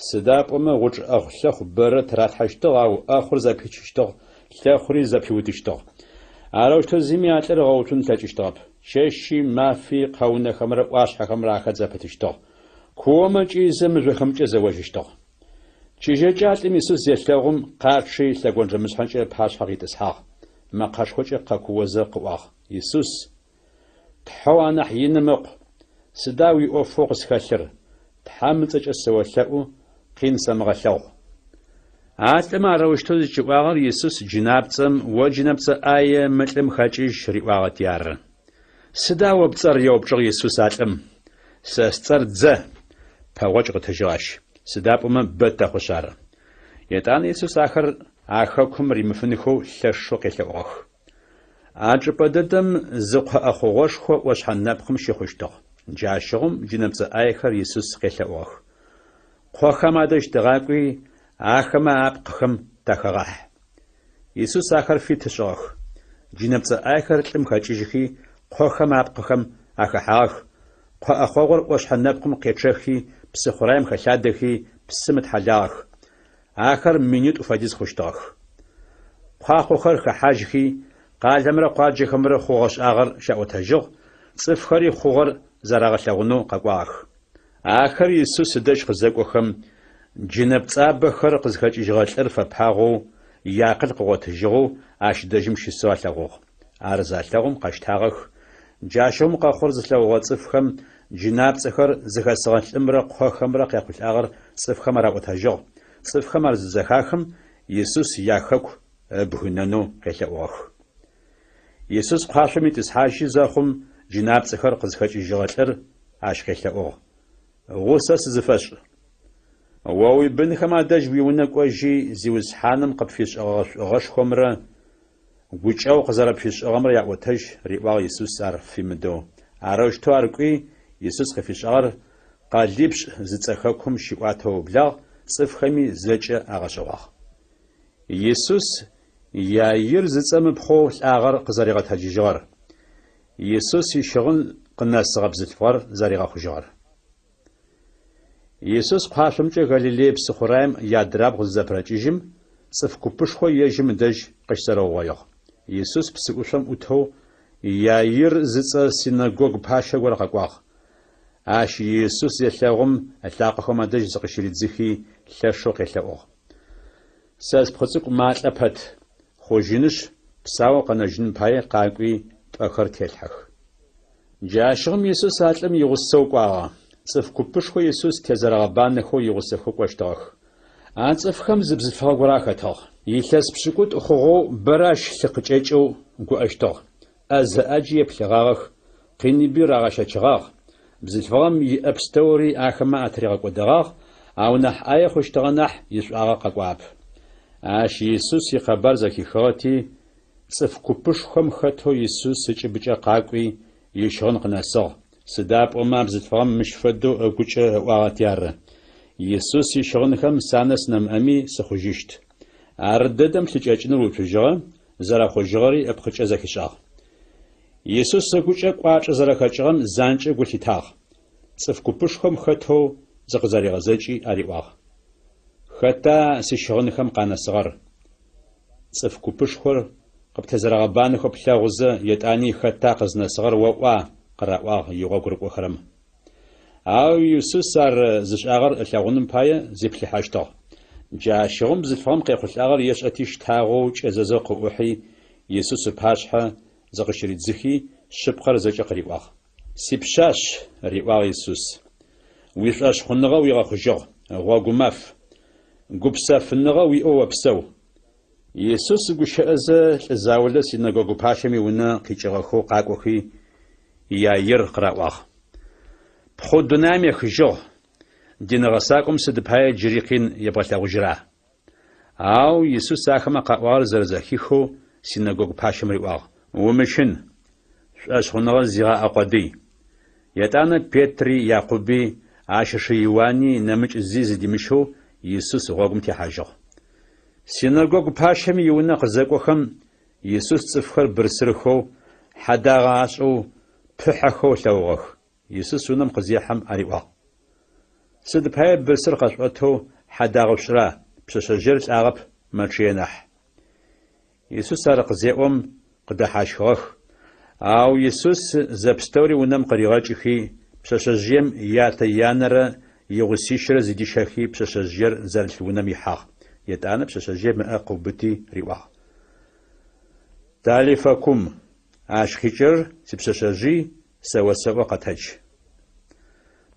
Сыда пӏомэ гъучӏ ӏэхъу-лъэхъу бэрэ тыралъхьэщтыгъ, ау ӏэхъур зэпичыщтыгъ, лъэхъури зэпиутыщтыгъ. Арэущтэу зыми а лӏыр ыгъэуцун ылъэкӏыщтыгъэп. Чэщи мафи къэунэхэмрэ ӏуашъхьэхэмрэ ахэт зэпытыщтыгъ. Куомэ кӏыйзэ мыжъохэмкӏэ зэожьыщтыгъ. Чыжьэкӏэ а лӏым Исус зелъэгъум, къачъи, лъэгонджэмышъхьэкӏэ ыпашъхьэ къитӏысхьагъ. Мэкъэшхокӏэ къэкуозэ къыӏуагъ, Исус, Тхьэу анахь иным Ыкъу, сыда уиӏофэу къысхэлъыр? Тхьэм ыцӏэкӏэ сыолъэӏу, къин сэмыгъэлъэгъу. А лӏым арэущтэу зыкӏиӏуагъэр Исус джынапцӏэм, О джынэпцӏэ ӏае, мы лӏым хэкӏыжь, риӏуагъэти ары. Сыда о пцӏэр? еупчӏыгъ Исус а лӏым. Сэ сцӏэр Дзэ, пэгъокӏ къытыжьыгъ ащ, сыда пӏомэ бэ тэхъушъ ары. Етӏанэ Исус ахэр а хэкум римыфынхэу лъэшэу къелъэӏугъэх. А чӏыпӏэ дэдэм зы къо ӏэхъогъошхо ӏошъхьэ нэпкъым щыхъущтыгъ. Джащыгъум джынэпцӏэ ӏаехэр Исус къелъэӏугъэх. Къохэм адэжь тыгъакӏуи, ахэмэ апкъыхэм тахэгъахь. Исус ахэр фит ышӏыгъэх. Джынэпцӏэ ӏаехэр лӏым хэкӏыжьхи, къохэм апкъыхэм ахэхьагъэх, къо ӏэхъогъур ӏошъхьэ нэпкъым къечъэхи, псыхъураем хэлъадэхи, псым ытхьалагъэх. Ахэр минитӏу фэдиз хъущтыгъэх. Куахъохэр хэхьажьхи, къалэмрэ къуаджэхэмрэ хъугъэ-шӏагъэр щаӏотэжьыгъ, цӏыфхэри хъугъэр зэрагъэлъэгъунэу къэкӏуагъэх. Ахэр Исус ыдэжь къызэкӏохэм, джынэпцӏабэхэр къызхэкӏыжьыгъэ лӏыр фэпагъэу, иакъыл къыгъотыжьыгъэу ащ дэжьым щысэу алъэгъугъ. Ар залъэгъум къэщтагъэх. Джащыгъум къэхъугъэр зылъэгъугъэ цӏыфхэм джынапцӏэхэр зыхэсыгъэ лӏымрэ къохэмрэ къяхъулӏагъэр цӏыфхэм араӏотэжьыгъ. Цӏыфхэм ар зызэхахым, Исус яхэку ыбгынэнэу къелъэӏугъэх. Исус кхъуашъом итӏысхьажьы зэхъум, джынапцӏэхэр къызхэкӏыжьыгъэ лӏыр ащ къелъэӏугъ, Гъусэ сызыфэшӏ. О уибынхэм адэжь уиунэ кӏожьи, Зиусхьаным къыпфишӏэгъэ шӏугъэшхомрэ гукӏэгъу къызэрэпфишӏыгъэмрэ яӏотэжь, риӏуагъ Исус ар фимыдэу. Арэущтэу ар кӏуи, Исус къыфишӏагъэр Къэлипшӏ зыцӏэ хэкум щиӏуатэу ыублагъ, цӏыфхэми зэкӏэ агъэшӏэгъуагъ. Исус Иаир зыцӏэм ыпхъоу лӏагъэр къызэригъэтэджыжьыгъэр, Исус ищыгъын къынэсыгъэ бзылъфыгъэр зэригъэхъужьыгъэр. Исус кхъуашъомкӏэ Галилей псыхъураем иадрабгъу зызэпырэкӏыжьым, цӏыф купышхо ежьым ыдэжь къыщызэрэугъоигъ. Исус псыӏушъом ӏутэу Иаир зыцӏэ синэгогу пащэ горэ къэкӏуагъ. Ащ Исус зелъэгъум, ылъакъохэм адэжь зыкъыщыридзыхи, лъэшэу къелъэӏугъ. Сэ спхъу цӏыкӏу малӏэ пэт, хъужьынышъ, псаоу къэнэжьыным пае къакӏуи, пӏэхэр телъхьэх. Джащыгъум Исус а лӏым игъусэу кӏуагъэ. Цӏыф купышхо Исус тезэрэгъэбанэхэу игъусэхэу кӏощтыгъэх. А цӏыфхэм зы бзылъфыгъэ горэ ахэтыгъ. Илъэс пшӏыкӏутӏу хъугъэу бэрэ ащ лъы къыкӏэкӏэу гуӏэщтыгъ. ӏэзэ ӏаджи еплъыгъагъэх, къиныби рагъэщэчыгъагъ. Бзылъфыгъэм иӏэ пстэури ахэмэ атыригъэкӏодэгъагъ, ау нахь ӏае хъущтыгъэ нахь ишӏуагъэ къэкӏуагъэп. Ащ Исус икъэбар зэхихыгъэти, цӏыф купышхом хэтэу Исус ыкӏыбыкӏэ къакӏуи, ищыгъын къынэсыгъ, сыда пӏомэ а бзылъфыгъэм мыщ фэдэу ыгукӏэ ыӏуагъэти ары, Исус ищыгъынхэм санэс нэмыӏэми сыхъужьыщт. Ардэдэм лъыкӏэкӏыныр уцужьыгъэ, зэрэхъужьыгъэри ыпкъыкӏэ зэхишӏагъ. Исус ыгукӏэ кӏуачӏэ зэрэхэкӏыгъэм занкӏэу гу лъитагъ. Цӏыф купышхом хэтэу зыкъызэригъэзэкӏи ариӏуагъ, Хэта сищыгъынхэм къанэсыгъэр? Цӏыф купышхор къыптезэрэгъэбанэхэу плъэгъузэ, етӏани хэта къызнэсыгъэр оӏуа? къыраӏуагъ игъогу рыкӏохэрэм. Ау Исус ар зышӏагъэр ылъэгъуным пае зиплъыхьэщтыгъ. Джащыгъум бзылъфыгъэм къехъулӏагъэр ешӏэти щтагъэу кӏэзэзэу къыӏухьи, Исус ыпашъхьэ зыкъыщыридзыхи, шъыпкъэр зэкӏэ къыриӏуагъ. Сипшъашъ, риӏуагъ Исус, уишӏошъхъуныгъэ уигъэхъужьыгъ, гъогумаф. Гупсэфыныгъэ уиӏэу опсэу. Исус гущыӏэзэ, лӏы заулэ синэгогу пащэм иунэ къикӏыгъэхэу къакӏохи, Иаир къыраӏуагъ. Ппхъу дунаим ехыжьыгъ, дин гъэсакӏом сыд пае джыри къин ебгъэлъэгъужьра? Ау Исус ахэмэ къаӏуагъэр зэрэзэхихэу синэгогу пащэм риӏуагъ, Умыщын, шӏошъхъуныгъэ зигъаӏэ къодый. Етӏанэ Петри, Якъуби, ащ ышы Иуани нэмыкӏ зи зыдимыщэу Исус гъогум техьажьыгъ. Синэгогу пащэм иунэ къызэкӏохэм, Исус цӏыфхэр бырсырхэу, хьэдагъэ ашӏэу, пыхьэхэу ылъэгъугъэх. Исус унэм къызехьэм ариӏуагъ, Сыд пае бырсыр къэшъуӏэтэу хьэдагъэ шъушӏыра, пшъэшъэжъыер лӏагъэп, мэчъые нахь. Исус ар къызеӏом, къыдэхьащхыгъэх. Ау Исус зэпстэури унэм къыригъэкӏыхи, пшъэшъэжъыем ятэ-янэрэ игъусищырэ зыдищэхи пшъэшъэжъыер зэрылъ унэм ихьагъ. Етӏанэ пшъэшъэжъыем ыӏэ къыубыти риӏуагъ, Талифа кум, ащ къикӏырэр сипшъэшъэжъый, сэ осэӏо къэтэдж.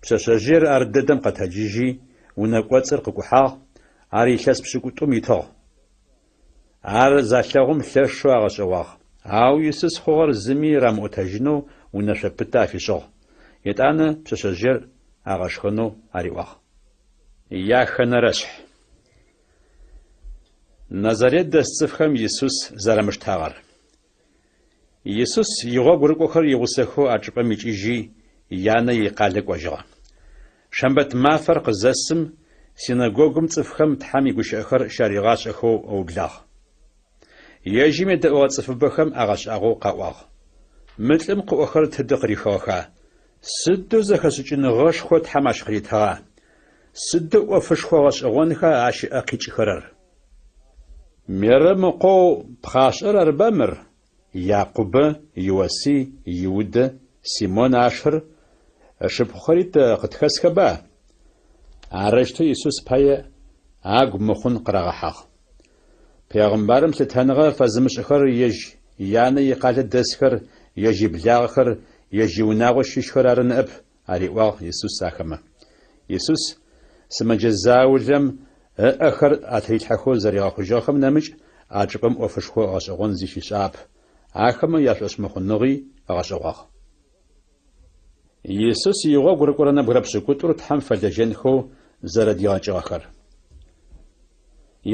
Пшъэшъэжъыер ар дэдэм къэтэджыжьи, унэ кӏоцӏыр къыкӏухьагъ, ар илъэс пшӏыкӏутӏум итыгъ. Ар залъэгъум лъэшэу агъэшӏэгъуагъ. Ау Исус хъугъэр зыми рамыӏотэжьынэу унэшъо пытэ афишӏыгъ. Етӏанэ Назарет дэс цӏыфхэм Исус зэрамыштагъэр. Исус игъогу рыкӏохэр игъусэхэу а чӏыпӏэм икӏыжьи, янэ икъалэ кӏожьыгъэ. Шэмбэт мафэр къызэсым, синэгогум цӏыфхэм Тхьэм игущыӏэхэр щаригъашӏэхэу ыублагъ. Ежьым едэӏугъэ цӏыфыбэхэм агъэшӏагъоу къаӏуагъ, Мы лӏым къыӏохэр тыдэ къырихыгъэха? Сыдэу зэхэшӏыкӏыныгъэшхо Тхьэм ащ къыритыгъа? Сыдэу ӏофышхо гъэшӏэгъонха ащ ыӏэ къикӏыхэрэр? Мерэм ыкъоу пхъашӏэр арыба мыр? Якъубэ, Иосый, Иудэ, Симон ашыр, ышыпхъухэри тэ къытхэсхэба? Арэущтэу Исус пае агу мыхъун къырагъэхьагъ. Пегъымбарым лъытэныгъэ фэзымышӏыхэр ежь янэ икъалэ дэсхэр, ежь иблагъэхэр, ежь иунагъо щыщхэр ары ныӏэп, ариӏуагъ Исус ахэмэ. Исус сымэджэ заулэм ыӏэхэр атырилъхьэхэу зэригъэхъужьыгъэхэм нэмыкӏ а чӏыпӏэм ӏофышхо гъэшӏэгъон зи щишӏагъэп, ахэмэ яшӏошъмыхъуныгъи ыгъэшӏэгъуагъ. Исус игъогу рыкӏорэ нэбгырэ пшӏыкӏутӏур Тхьэм фэлэжьэнхэу зэрэдигъэкӏыгъэхэр.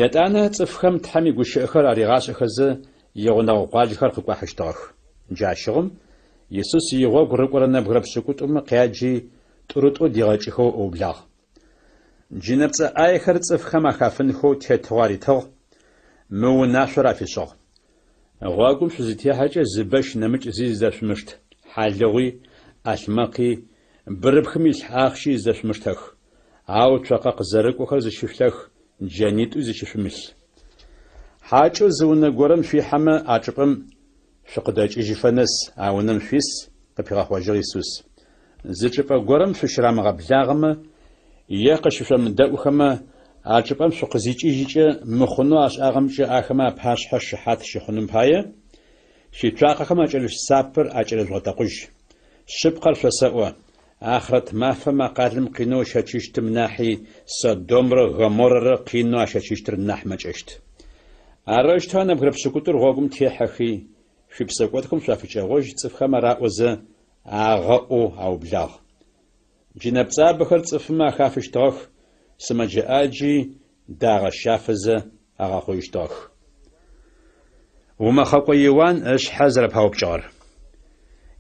Етӏанэ цӏыфхэм Тхьэм игущыӏэхэр аригъашӏэхэзэ, игъунэгъу къуаджэхэр къыкӏуахьыщтыгъэх. Джащыгъум Исус игъогу рыкӏорэ нэбгырэ пшӏыкӏутӏумэ къяджи, тӏурытӏу дигъэкӏыхэу ыублагъ. Джынэпцӏэ ӏаехэр цӏыфхэм ахафынхэу тетыгъо аритыгъ, мы унашъор афишӏыгъ. Гъогум шъузытехьэкӏэ зы бэщ нэмыкӏ зи зыдэшъумышт, хьалыгъуи, ӏалъмэкъи, бырыпхым илъ ахъщи зыдэшъумыштэх. Ау цокъэ къызэрыкӏохэр зыщышъулъэх, джэнитӏуи зыщышъумылъ. Хьакӏэу зы унэ горэм шъуихьэмэ, а чӏыпӏэм шъукъыдэкӏыжьыфэ нэс а унэм шъуис, къыпигъэхъожьыгъ Исус. Зы чӏыпӏэ горэм шъущырамыгъэблагъэмэ е къыщышъомыдэӏухэмэ, а чӏыпӏэм шъукъызикӏыжькӏэ мыхъунэу ашӏагъэмкӏэ ахэмэ апашъхьэ шыхьат щыхъуным пае, шъуицуакъэхэм акӏэрылъ сапэр акӏэрежъугъэтэкъужь. Шъыпкъэр шъосэӏо, ахърэт мафэм а къалэм къинэу ыщэчыщтым нахьи Содомрэ Гоморрэрэ къинэу ащэчыщтыр нахь мэкӏэщт. Арэущтэу а нэбгырэ пшӏыкӏутӏур гъогум техьэхи, шъуипсэкӏодхэм шъуафыкӏэгъожь цӏыфхэм араӏозэ, агъэӏоу аублагъ. Джынэпцӏабэхэр цӏыфмэ ахафыщтыгъэх, сымэджэ ӏаджи дагъэ щафэзэ агъэхъужьыщтыгъэх. Умэхъэкӏо Иуан ышъхьэ зэрэпаупкӏыгъэр.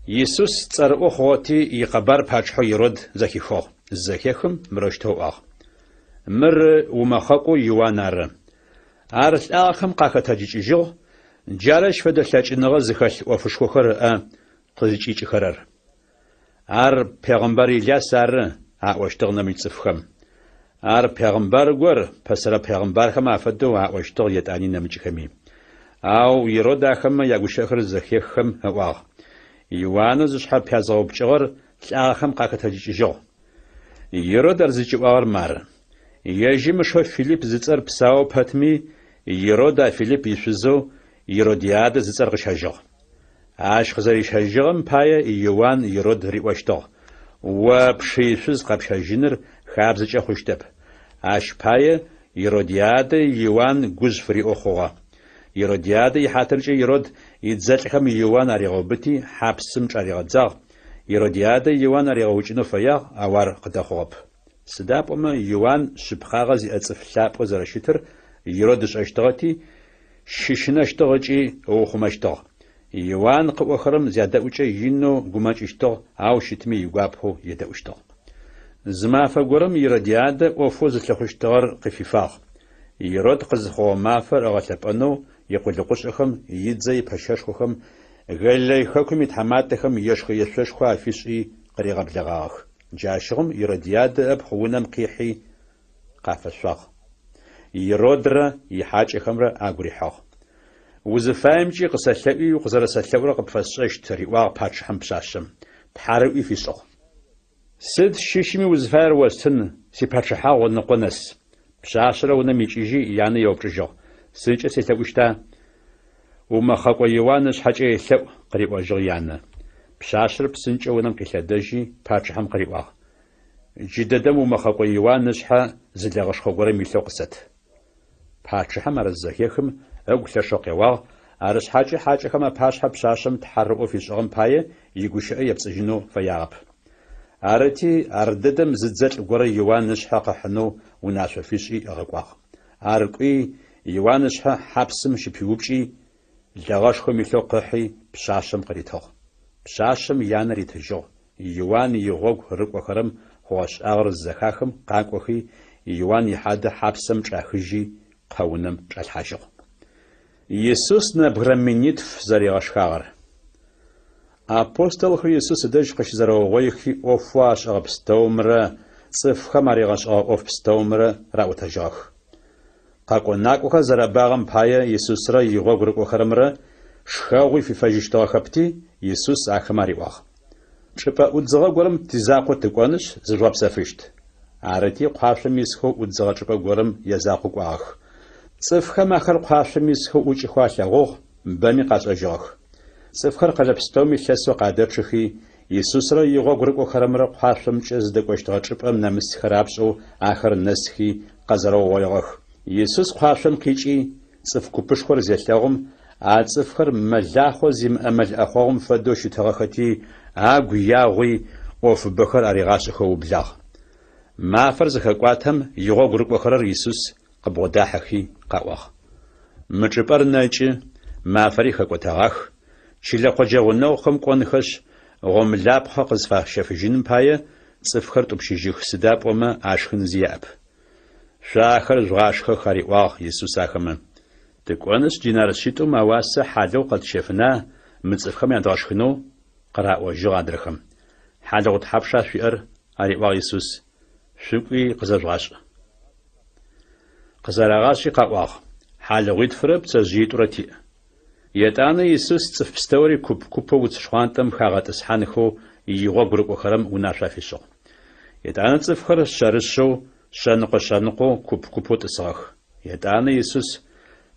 Исус цӏэрыӏо хъугъэти, икъэбар пачъыхьэу Ирод зэхихыгъ. Зызэхехым, мырэущтэу ыӏуагъ, Мыр умэхъэкӏоу Иуан ары. Ар лӏагъэхэм къахэтэджыкӏыжьыгъ, джары ащ фэдэ лъэкӏыныгъэ зыхэлъ ӏофышхохэр ыӏэ къызкӏикӏыхэрэр. Ар пегъымбар Иляс ары, аӏощтыгъ нэмыкӏ цӏыфхэм. Ар пегъымбар гор, пэсэрэ пегъымбархэм афэдэу, аӏощтыгъ етӏани нэмыкӏхэми. Ау Ирод ахэмэ ягущыӏэхэр зэхеххэм ыӏуагъ, Иуанэу зышъхьэ пязгъэупкӏыгъэр лӏагъэхэм къахэтэджыкӏыжьыгъ. Ирод ар зыкӏиӏуагъэр мары. Ежьым ышэу Филипп зыцӏэр псау пэтми, Ирод а Филипп ишъузэу Иродиадэ зыцӏэр къыщэжьыгъ. Ащ къызэрищэжьыгъэм пае Иуан Ирод риӏощтыгъ, О пшы ишъуз къэпщэжьыныр хабзэкӏэ хъущтэп. Ащ пае Иродиадэ Иуан гужъ фыриӏэу хъугъэ. Иродиадэ ихьатыркӏэ Ирод идзэлӏхэм Иуан аригъэубыти, хьапсым чӏаригъэдзагъ. Иродиадэ Иуан аригъэукӏынэу фэягъ, ау ар къыдэхъугъэп. Сыда пӏомэ Иуан шъыпкъагъэ зиӏэ цӏыф лъапӏэу зэрэщытыр Ирод ышӏэщтыгъэти, щыщынэщтыгъ ыкӏи ыухъумэщтыгъ. Иуан къыӏохэрэм зядэӏукӏэ инэу гумэкӏыщтыгъ, ау щытми игуапэу едэӏущтыгъ. Зы мафэ горэм Иродиадэ ӏофэу зылъыхъущтыгъэр къыфифагъ. Ирод къызыхъугъэ мафэр ыгъэлъэпӏэнэу икъулыкъушӏэхэм, идзэ ипэщэшхохэм, Галилей хэкум итхьаматэхэм ешхэ-ешъошхо афишӏи къыригъэблэгъагъэх. Джащыгъум Иродиадэ ыпхъу унэм къихьи къафэшъуагъ. Иродрэ ихьакӏэхэмрэ агу рихьыгъ. Узыфаемкӏи къысэлъэӏуи укъызэрэсэлъэӏурэ къыпфэсшӏэщт, риӏуагъ пачъыхьэм пшъашъэм. Тхьарыӏуи фишӏыгъ. Сыд щыщми узыфаер остын, сипачъыхьагъу ыныкъо нэс. Пшъашъэр унэм икӏыжьи, янэ еупчӏыжьыгъ, Сыдкӏэ селъэӏущта? Умэхъэкӏо Иуан ышъхьэкӏэ елъэӏу, къыриӏожьыгъ янэ. Пшъашъэр псынкӏэу унэм къилъэдэжьи, пачъыхьэм къыриӏуагъ, Джыдэдэм умэхъэкӏо Иуан ышъхьэ зы лэгъэшхо горэм илъэу къысэт. Пачъыхьэм ар зызэхехым, ыгу лъэшэу къеуагъ, арышъхьакӏэ хьакӏэхэм апашъхьэ пшъашъэм тхьарыӏо фишӏыгъэм пае игущыӏэ епцӏыжьынэу фэягъэп. Арыти, ардэдэм зы дзэлӏ горэ Иуан ышъхьэ къыхьынэу унашъо фишӏи ыгъэкӏуагъ. Ар кӏуи, Иуан ышъхьэ хьапсым щыпиупкӏи, лэгъэшхом илъэу къыхьи, пшъашъэм къыритыгъ. Пшъашъэм янэ ритыжьыгъ. Иуан игъогу рыкӏохэрэм хъугъэ-шӏагъэр зызэхахым къакӏохи, Иуан ихьадэ хьапсэм чӏахыжьи, къэунэм чӏалъхьажьыгъ. Исус нэбгырэ минитф зэригъэшхагъэр. Апостолхэр Исус ыдэжь къыщызэрэугъоихи ӏофэу ашӏэгъэ пстэумрэ цӏыфхэм аригъэшӏэгъэ ӏоф пстэумрэ раӏотэжьыгъэх. Къэкӏо-накӏохэр зэрэбагъэм пае Исусрэ игъогу рыкӏохэрэмрэ шхэгъуи фифэжьыщтыгъэхэпти, Исус ахэмэ ариӏуагъ. Чӏыпӏэ ӏудзыгъэ горэм тизакъоу тыкӏонышъ, зыжъугъэпсэфыщт. Арыти, къуашъом исхэу ӏудзыгъэ чӏыпӏэ горэм язакъоу кӏуагъэх. Цӏыфхэм ахэр къуашъом исхэу ӏукӏыхэу алъэгъугъ, бэми къашӏэжьыгъэх. Цӏыфхэр къэлэ пстэуми лъэсэу къадэчъыхи, Исусрэ игъогу рыкӏохэрэмрэ къуашъомкӏэ зыдэкӏощтыгъэ чӏыпӏэм нэмысхэ рапшӏэу ахэр нэсхи къэзэрэугъоигъэх. Исус къуашъом къикӏи, цӏыф купышхор зелъэгъум, а цӏыфхэр мэлахъо зимыӏэ мэл ӏэхъогъум фэдэу щытыгъэхэти, агу ягъуи, ӏофыбэхэр аригъашӏэхэу ыублагъ. Мафэр зыхэкӏуатэм, игъогу рыкӏохэрэр Исус къыбгъодахьэхи къаӏуагъ. Мы чӏыпӏэр нэкӏы, мафэри хэкӏотэгъах, чылэ-къоджэ гъунэгъухэм кӏонхэшъ, гъомылапхъэ къызфащэфыжьыным пае цӏыфхэр тӏупщыжьых, сыда пӏомэ ашхын зи яӏэп. Шъо ахэр жъугъашхэх, ариӏуагъ Исус ахэмэ. Тыкӏонышъ, динар шъитӏум ауасэ хьалыгъу къэтщэфына мы цӏыфхэм ядгъэшхынэу? къыраӏожьыгъ адрэхэм. Хьалыгъу тхьапша шъуиӏэр? ариӏуагъ Исус. Шъукӏуи къызэжъугъашӏ. Къызэрагъашӏи къаӏуагъ, Хьалыгъуитфырэ пцэжъыитӏурэ тиӏ. Етӏанэ Исус цӏыф пстэури куп-купэу уц шхъуантӏэм хагъэтӏысхьанхэу игъогу рыкӏохэрэм унашъо афишӏыгъ. Етӏанэ цӏыфхэр шъэрышъэу, шъэныкъо-шъэныкъоу куп-купэу тӏысыгъэх. Етӏанэ Исус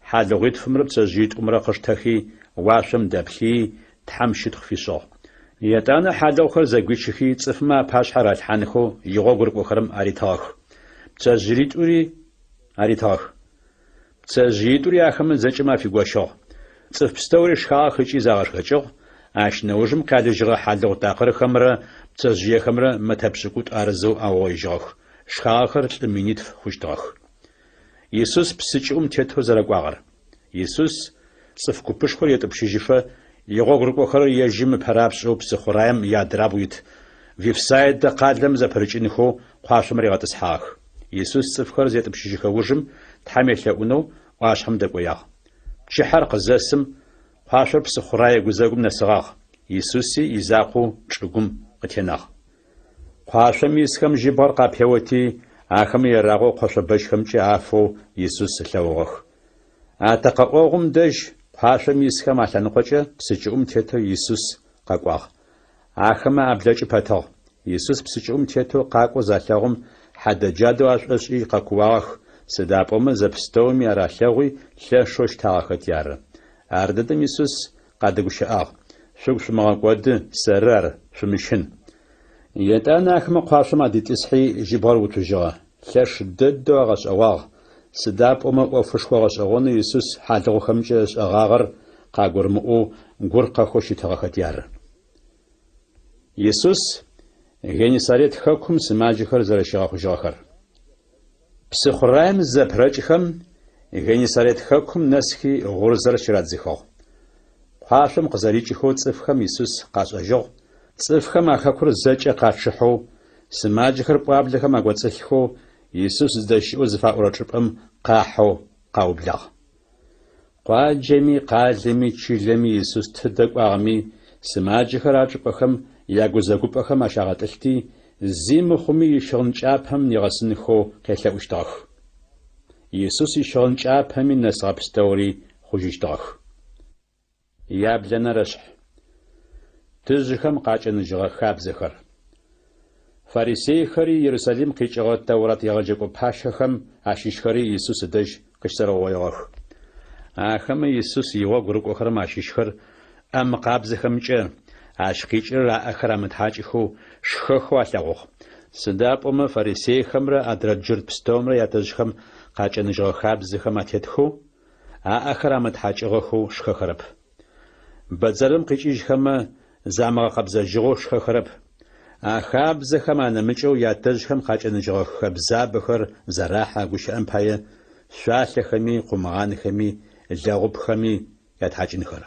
хьалыгъуитфымрэ пцэжъыитӏумрэ къыштэхи, уашъом дэплъыий, Тхьэм щытхъу фишӏыгъ. Етӏанэ хьалыгъухэр зэгуичыхи, цӏыфмэ апашъхьэ ралъхьанхэу игъогу рыкӏохэрэм аритыгъэх. Пцэжъыитӏури аритыгъэх. Пцэжъыитӏури ахэмэ зэкӏэмэ афигощыгъ. Цӏыф пстэури шхагъэх ыкӏи загъэшхэкӏыгъ, ащ нэужым къялыжьыгъэ хьалыгъу такъырхэмрэ пцэжъыехэмрэ мэтэ пшӏыкӏутӏу арызэу аугъоижьыгъэх. Шхагъэхэр лӏы минитф хъущтыгъэх. Исус псы кӏыӏум тетэу зэрэкӏуагъэр. Исус цӏыф купышхор етӏупщыжьыфэ, игъогу рыкӏохэрэр ежьым ыпэрапшӏэу псыхъураем иадрабгъу ит Вифсайдэ къалэм зэпырыкӏынхэу къуашъом ригъэтӏысхьагъэх. Исус цӏыфхэр зетӏупщыжьыхэ ужым Тхьэм елъэӏунэу ӏуашъхьэм дэкӏоягъ. Пчыхьэр къызэсым, къуашъор псыхъурае гузэгум нэсыгъагъ, Исуси изакъоу чӏыгум къытенагъ. Къуашъом исхэм жьыбгъэр къапеоти, ахэмэ ерагъэу къошъобэщхэмкӏэ афэу Исус ылъэгъугъэх. Атэкъэӏогъум дэжь къуашъом исхэм алъэныкъокӏэ псы кӏыӏум тетэу Исус къэкӏуагъ. Ахэмэ аблэкӏы пэтыгъ. Исус псы кӏыӏум тетэу къакӏоу залъэгъум, хьадэджадэу ашӏошӏи къэкууагъэх, сыда пӏомэ зэпстэуми ар алъэгъуи лъэшэу щтагъэхэти ары. Ардэдэм Исус къадэгущыӏагъ, Шъугу шъумыгъэкӏоды, сэры ар, шъумыщын. Етӏанэ ахэмэ къуашъом адитӏысхьи, жьыбгъэр уцужьыгъэ. Лъэш дэдэу агъэшӏэгъуагъ, сыда пӏомэ ӏофышхо гъэшӏэгъонэу Исус хьалыгъухэмкӏэ ышӏэгъагъэр къагурымыӏоу гур къэхэу щытыгъэхэти ары. Исус Геннисарет хэкум сымаджэхэр зэрэщигъэхъужьыгъэхэр. Псыхъураем зызэпырэкӏхэм, Геннисарет хэкум нэсхи гъурзэр щырадзыхыгъ. Къуашъом къызэрикӏыхэу цӏыфхэм Исус къашӏэжьыгъ, цӏыфхэм а хэкур зэкӏэ къачъыхьэу, сымаджэхэр пӏуаблэхэм акӏоцӏылъхэу Исус зыдэщыӏэу зыфаӏорэ чӏыпӏэм къахьэу къаублагъ. Къуаджэми, къалэми, чылэми Исус тыдэ кӏуагъэми, сымаджэхэр а чӏыпӏэхэм ягузэгупӏэхэм ащагъэтӏылъти, зи мыхъуми ищыгъын кӏапэм нигъэсынхэу къелъэӏущтыгъэх. Исус ищыгъын кӏапэми нэсыгъэ пстэури хъужьыщтыгъэх. Яблэнэрэшъхь. Тыжъыхэм къакӏэныжьыгъэ хабзэхэр. Фарисейхэри Ерусалим къикӏыгъэ Тэурат егъэджэкӏо пащэхэм ащыщхэри Исус ыдэжь къыщызэрэугъоигъэх. Ахэмэ Исус игъогу рыкӏохэрэм ащыщхэр ӏэ мыкъабзэхэмкӏэ, ащ къикӏырэр аӏэхэр амытхьакӏыхэу, шхэхэу алъэгъугъ. Сыда пӏомэ фарисейхэмрэ адрэ джурт пстэумрэ ятэжъхэм къакӏэныжьыгъэ хабзэхэм атетхэу, аӏэхэр амытхьакӏыгъэхэу шхэхэрэп. Бэдзэрым къикӏыжьхэмэ, замыгъэкъэбзэжьыгъэу шхэхэрэп. А хабзэхэм анэмыкӏэу ятэжъхэм къакӏэныжьыгъэ хэбзабэхэр зэрахьэ, гущыӏэм пае, шъуалъэхэми, къумгъанхэми, лэгъупхэми ятхьакӏынхэр.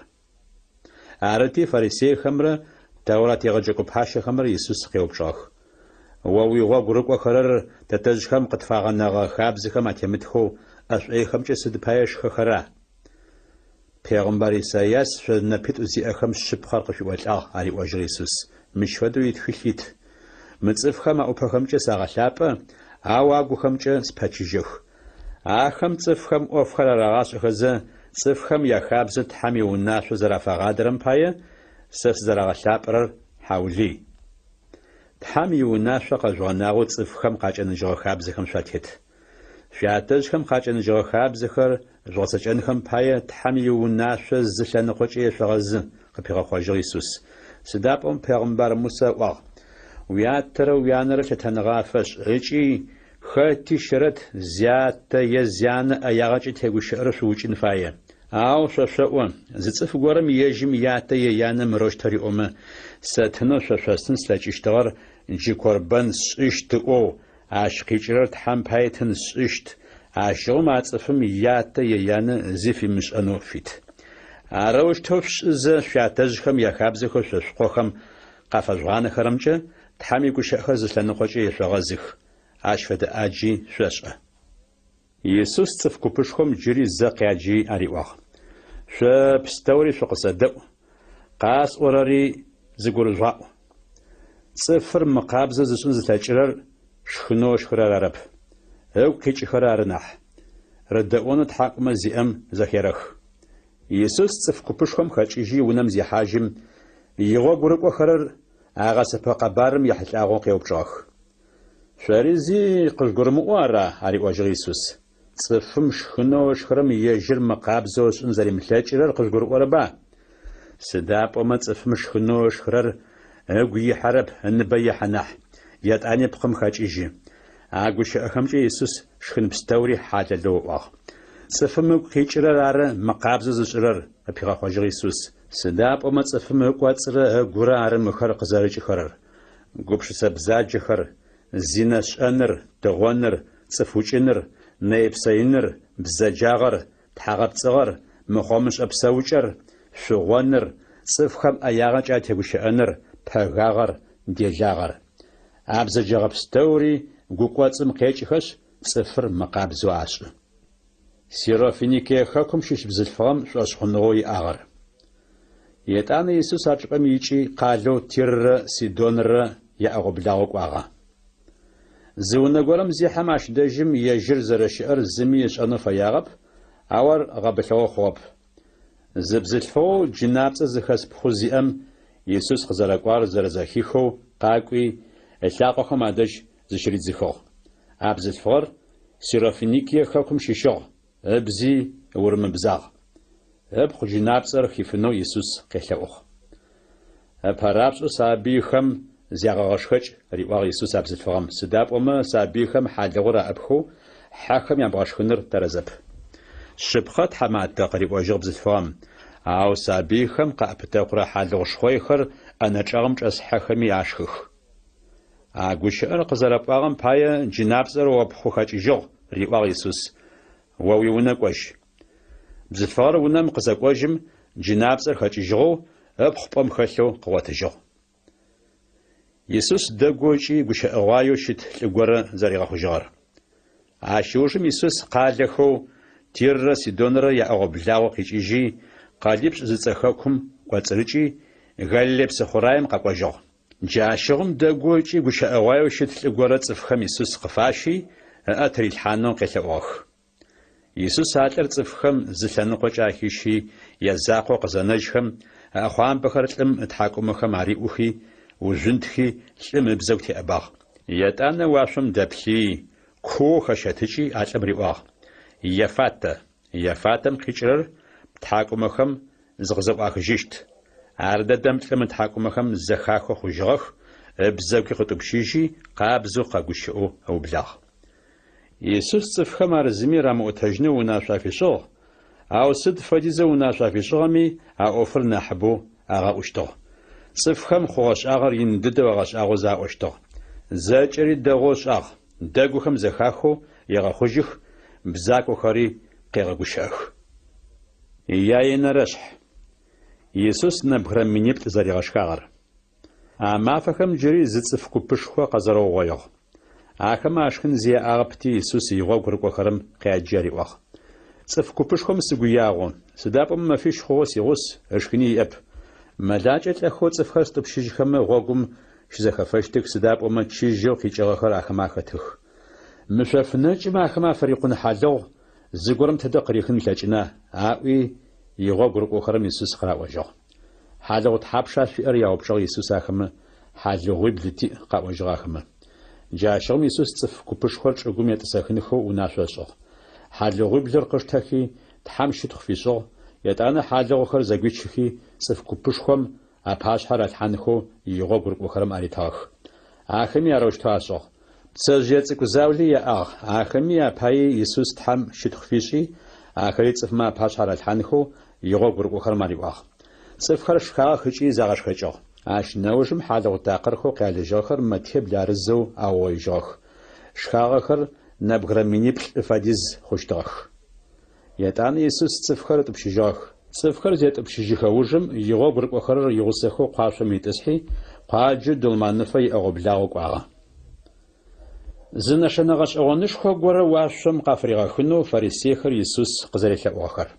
Арыти, фарисейхэмрэ Тэурат егъэджэкӏо пащэхэмрэ Исус къеупчӏыгъэх, О уигъогу рыкӏохэрэр тэтэжъхэм къытфагъэнэгъэ хабзэхэм атемытхэу ӏэ шӏойхэмкӏэ сыд пае шхэхэра? Пегъымбар Исайас шъо нэпитӏу зиӏэхэм шъыпкъэр къышъуиӏолӏагъ, ариӏожьыгъ Исус, мыщ фэдэу итхылъ ит, Мы цӏыфхэм аӏупэхэмкӏэ сагъэлъапӏэ, ау агухэмкӏэ спэчыжьэх. Ахэм цӏыфхэм ӏофхэр арагъашӏэхэзэ, цӏыфхэм яхабзэ Тхьэм иунашъо зэрафагъадэрэм пае, сэ сызэрагъэлъапӏэрэр хьаулый. Тхьэм иунашъо къэжъугъэнагъэу цӏыфхэм къакӏэныжьыгъэ хабзэхэм шъуатет. Шъуятэжъхэм къакӏэныжьыгъэ хабзэхэр жъугъэцэкӏэнхэм пае Тхьэм иунашъо зы лъэныкъокӏэ ешъогъэзы, къыпигъэхъожьыгъ Исус. Сыда пӏомэ пегъымбар Мусэ ыӏуагъ, Уятэрэ уянэрэ лъытэныгъэ афэшӏ, ыкӏи Хэти щэрэт зятэ е зянэ ӏэягъэкӏэ тегущыӏэрэр шъуукӏын фае. Ау шъо шъоӏо, зы цӏыф горэм ежьым ятэ е янэ мырэущтэу риӏомэ, Сэ тынэу шъо шъостын слъэкӏыщтыгъэр джы корбэн сшӏыщт ыӏоу, ащ къикӏырэр Тхьэм пае тын сшӏыщт, ащыгъум а цӏыфым ятэ е янэ зи фимышӏэнэу фит. Арэущтэу шъушӏызэ, шъуятэжъхэм яхабзэхэу шъо шъукъохэм къафэжъугъанэхэрэмкӏэ Тхьэм игущыӏэхэр зы лъэныкъокӏэ ешъогъэзых, ащ фэдэ ӏаджи шъошӏэ. Исус цӏыф купышхом джыри зэ къяджи ариӏуагъ, Шъо пстэури шъукъысэдэӏу, къасӏорэри зыгурыжъугъаӏу. Цӏыфыр мыкъабзэ зышӏын зылъэкӏырэр шхынэу ышхырэр арэп, ыгу къикӏыхэрэр ары нахь. Рыдэӏонэу тхьакӏумэ зиӏэм зэхерэх. Исус цӏыф купышхом хэкӏыжьи унэм зехьажьым, игъогу рыкӏохэрэр а гъэсэпэ къэбарым ехьылӏагъэу къеупчӏыгъэх. Шъори зи къыжъугурымыӏоу ара? ариӏожьыгъ Исус. Цӏыфым шхынэу ышхырэм ежьыр мыкъабзэу ышӏын зэримылъэкӏырэр къыжъугурыӏорэба? Сыда пӏомэ цӏыфым шхынэу ышхырэр ыгу ихьэрэп, ыныбэ ехьэ нахь, етӏани пкъым хэкӏыжьы. А гущыӏэхэмкӏэ Исус шхын пстэури хьалэлэу ыӏуагъ. Цӏыфым ыгу къикӏырэр ары мыкъабзэ зышӏырэр, къыпигъэхъожьыгъ Исус. Сыда пӏомэ цӏыфым ыкӏоцӏрэ ыгурэ ары мыхэр къызэрыкӏыхэрэр, гупшысэ бзаджэхэр, зинэ шӏэныр, тыгъоныр, цӏыф укӏыныр, нэе-псэиныр, бзэджагъэр, тхьагъэпцӏыгъэр, мыхъомышӏэ псэукӏэр, шъугъоныр, цӏыфхэм ӏэягъэкӏэ атегущыӏэныр, пэгагъэр, делагъэр. А бзэджэгъэ пстэури гу кӏоцӏым къекӏыхэшъ, цӏыфыр мыкъабзэу ашӏы. Сирофиникие хэкум щыщ бзылъфыгъэм шӏошъхъуныгъэу иӏагъэр. Етӏанэ Исус а чӏыпӏэм икӏи къалэу Тиррэ Сидонрэ яӏэгъо-благъо кӏуагъэ. Зы унэ горэм зехьэм ащ дэжьым ежьыр зэрэщыӏэр зыми ышӏэнэу фэягъэп, ау ар гъэбылъыгъэ хъугъэп. Зы бзылъфыгъэу джынапцӏэ зыхэс пхъу зиӏэм Исус къызэрэкӏуагъэр зэрэзэхихэу къакӏуи, ылъакъохэм адэжь зыщыридзыхыгъ. А бзылъфыгъэр Сирофиникие хэкум щыщыгъ, ыбзи урымыбзагъ. Ыпхъу джынапцӏэр хифынэу Исус къелъэӏугъ. Ыпэрапшӏэу сабыйхэм зягъэгъэшхэкӏ, риӏуагъ Исус а бзылъфыгъэм, сыда пӏомэ сабыйхэм хьалыгъур аӏыпхэу хьэхэм ябгъэшхыныр тэрэзэп. Шъыпкъэ, тхьаматэ, къыриӏожьыгъ бзылъфыгъэм, ау сабыйхэм къаӏэпытэкъурэ хьалыгъу шхъойхэр ӏэнэ чӏэгъым чӏэс хьэхэми ашхых. А гущыӏэр къызэрэпӏуагъэм пае джынапцӏэр о ппхъу хэкӏыжьыгъ, риӏуагъ Исус, о уиунэ кӏожь. Бзылъфыгъэр унэм къызэкӏожьым, джынапцӏэр хэкӏыжьыгъэу, ыпхъу пӏэм хэлъэу къыгъотыжьыгъ. Исус дэгоу ыкӏи гущыӏэгъуаеу щыт лӏы горэ зэригъэхъужьыгъэр. Ащ ыужым Исус къалэхэу Тиррэ Сидонрэ яӏэгъо-благъо къикӏыжьи, Къэлипшӏ зыцӏэ хэкум кӏоцӏырыкӏи, Галилей псыхъураем къэкӏожьыгъ. Джащыгъум дэгоу ыкӏи гущыӏэгъуаеу щыт лӏы горэ цӏыфхэм Исус къыфащи, ыӏэ тырилъхьанэу къелъэӏугъэх. Исус а лӏыр цӏыфхэм зы лъэныкъокӏэ ахищи, язакъоу къызэнэжьхэм, ыӏэхъуамбэхэр лӏым ытхьакӏумэхэм ариӏухи, ужъунтхи, лӏым ыбзэгу теӏэбагъ. Етӏанэ уашъом дэплъи, куоу хэщэтыкӏи а лӏым риӏуагъ, Ефатэ! Ефатэм къикӏырэр Птхьакӏумэхэм зыкъызэӏуахыжьыщт. Ардэдэм лӏым ытхьакӏумэхэм зэхахэу хъужьыгъэх, ыбзэгуи къытӏупщыжьи, къабзэу къэгущыӏэу ыублагъ. Исус цӏыфхэм ар зыми рамыӏотэжьынэу унашъо афишӏыгъ, ау сыд фэдизэу унашъо афишӏыгъэми, а ӏофыр нахьыбэу агъэӏущтыгъ. Цӏыфхэм хъугъэ-шӏагъэр ин дыдэу агъэшӏагъозэ аӏощтыгъ. Зэкӏэри дэгъоу ышӏагъ, дэгухэм зэхахэу егъэхъужьых, бзакохэри къегъэгущыӏэх. Яенэрэшъхь. Исус нэбгырэ миниплӏ зэригъэшхагъэр. А мафэхэм джыри зы цӏыф купышхо къэзэрэугъоигъ. Ахэмэ ашхын зи яӏагъэпти, Исус игъогу рыкӏохэрэм къяджи ариӏуагъ. Цӏыф купышхом сыгу ягъу, сыда пӏомэ мэфищ хъугъэу сигъус, ышхыни иӏэп. Мэлакӏэ лӏэхэу цӏыфхэр стӏупщыжьхэмэ гъогум щызэхэфэщтых, сыда пӏомэ чыжьэу къикӏыгъэхэр ахэмэ ахэтых. Мы шъоф нэкӏым ахэмэ афырикъун хьалыгъу зыгорэм тыдэ къырихын ылъэкӏына? аӏуи, игъогу рыкӏохэрэм Исус къыраӏожьыгъ. Хьалыгъу тхьапша шъуиӏэр? яупчӏыгъ Исус ахэмэ. Хьалыгъуибл тиӏ, къаӏожьыгъ ахэмэ. Джащыгъум Исус цӏыф купышхор чӏыгум етӏысэхынхэу унашъо ышӏыгъ. Хьалыгъуиблыр къыштэхи, Тхьэм щытхъу фишӏыгъ, етӏанэ хьалыгъухэр зэгуичыхи, цӏыф купышхом апашъхьэ ралъхьанхэу игъогу рыкӏохэрэм аритыгъэх. Ахэми арэущтэу ашӏыгъ. Пцэжъые цӏыкӏу заули яӏагъ, ахэми апаий Исус Тхьэм щытхъу фишӏи, ахэри цӏыфмэ апашъхьэ ралъхьанхэу игъогу рыкӏохэрэм ариӏуагъ. Цӏыфхэр шхагъэх ыкӏи загъэшхэкӏыгъ. Ащ нэужым хьалыгъу такъырхэу къялыжьыгъэхэр мэтибл арызэу аугъоижьыгъэх. Шхагъэхэр нэбгырэ миниплӏ фэдиз хъущтыгъэх. Етӏанэ Исус цӏыфхэр ытӏупщыжьыгъэх. Цӏыфхэр зетӏупщыжьыхэ ужым игъогу рыкӏохэрэр игъусэхэу къуашъом итӏысхьи, къуаджэу Дулманыфэ иӏэгъо-благъо кӏуагъэ. Зы нэшэнэ гъэшӏэгъонышхо горэ уашъом къафыригъэхынэу фарисейхэр Исус къызэрелъэӏугъэхэр.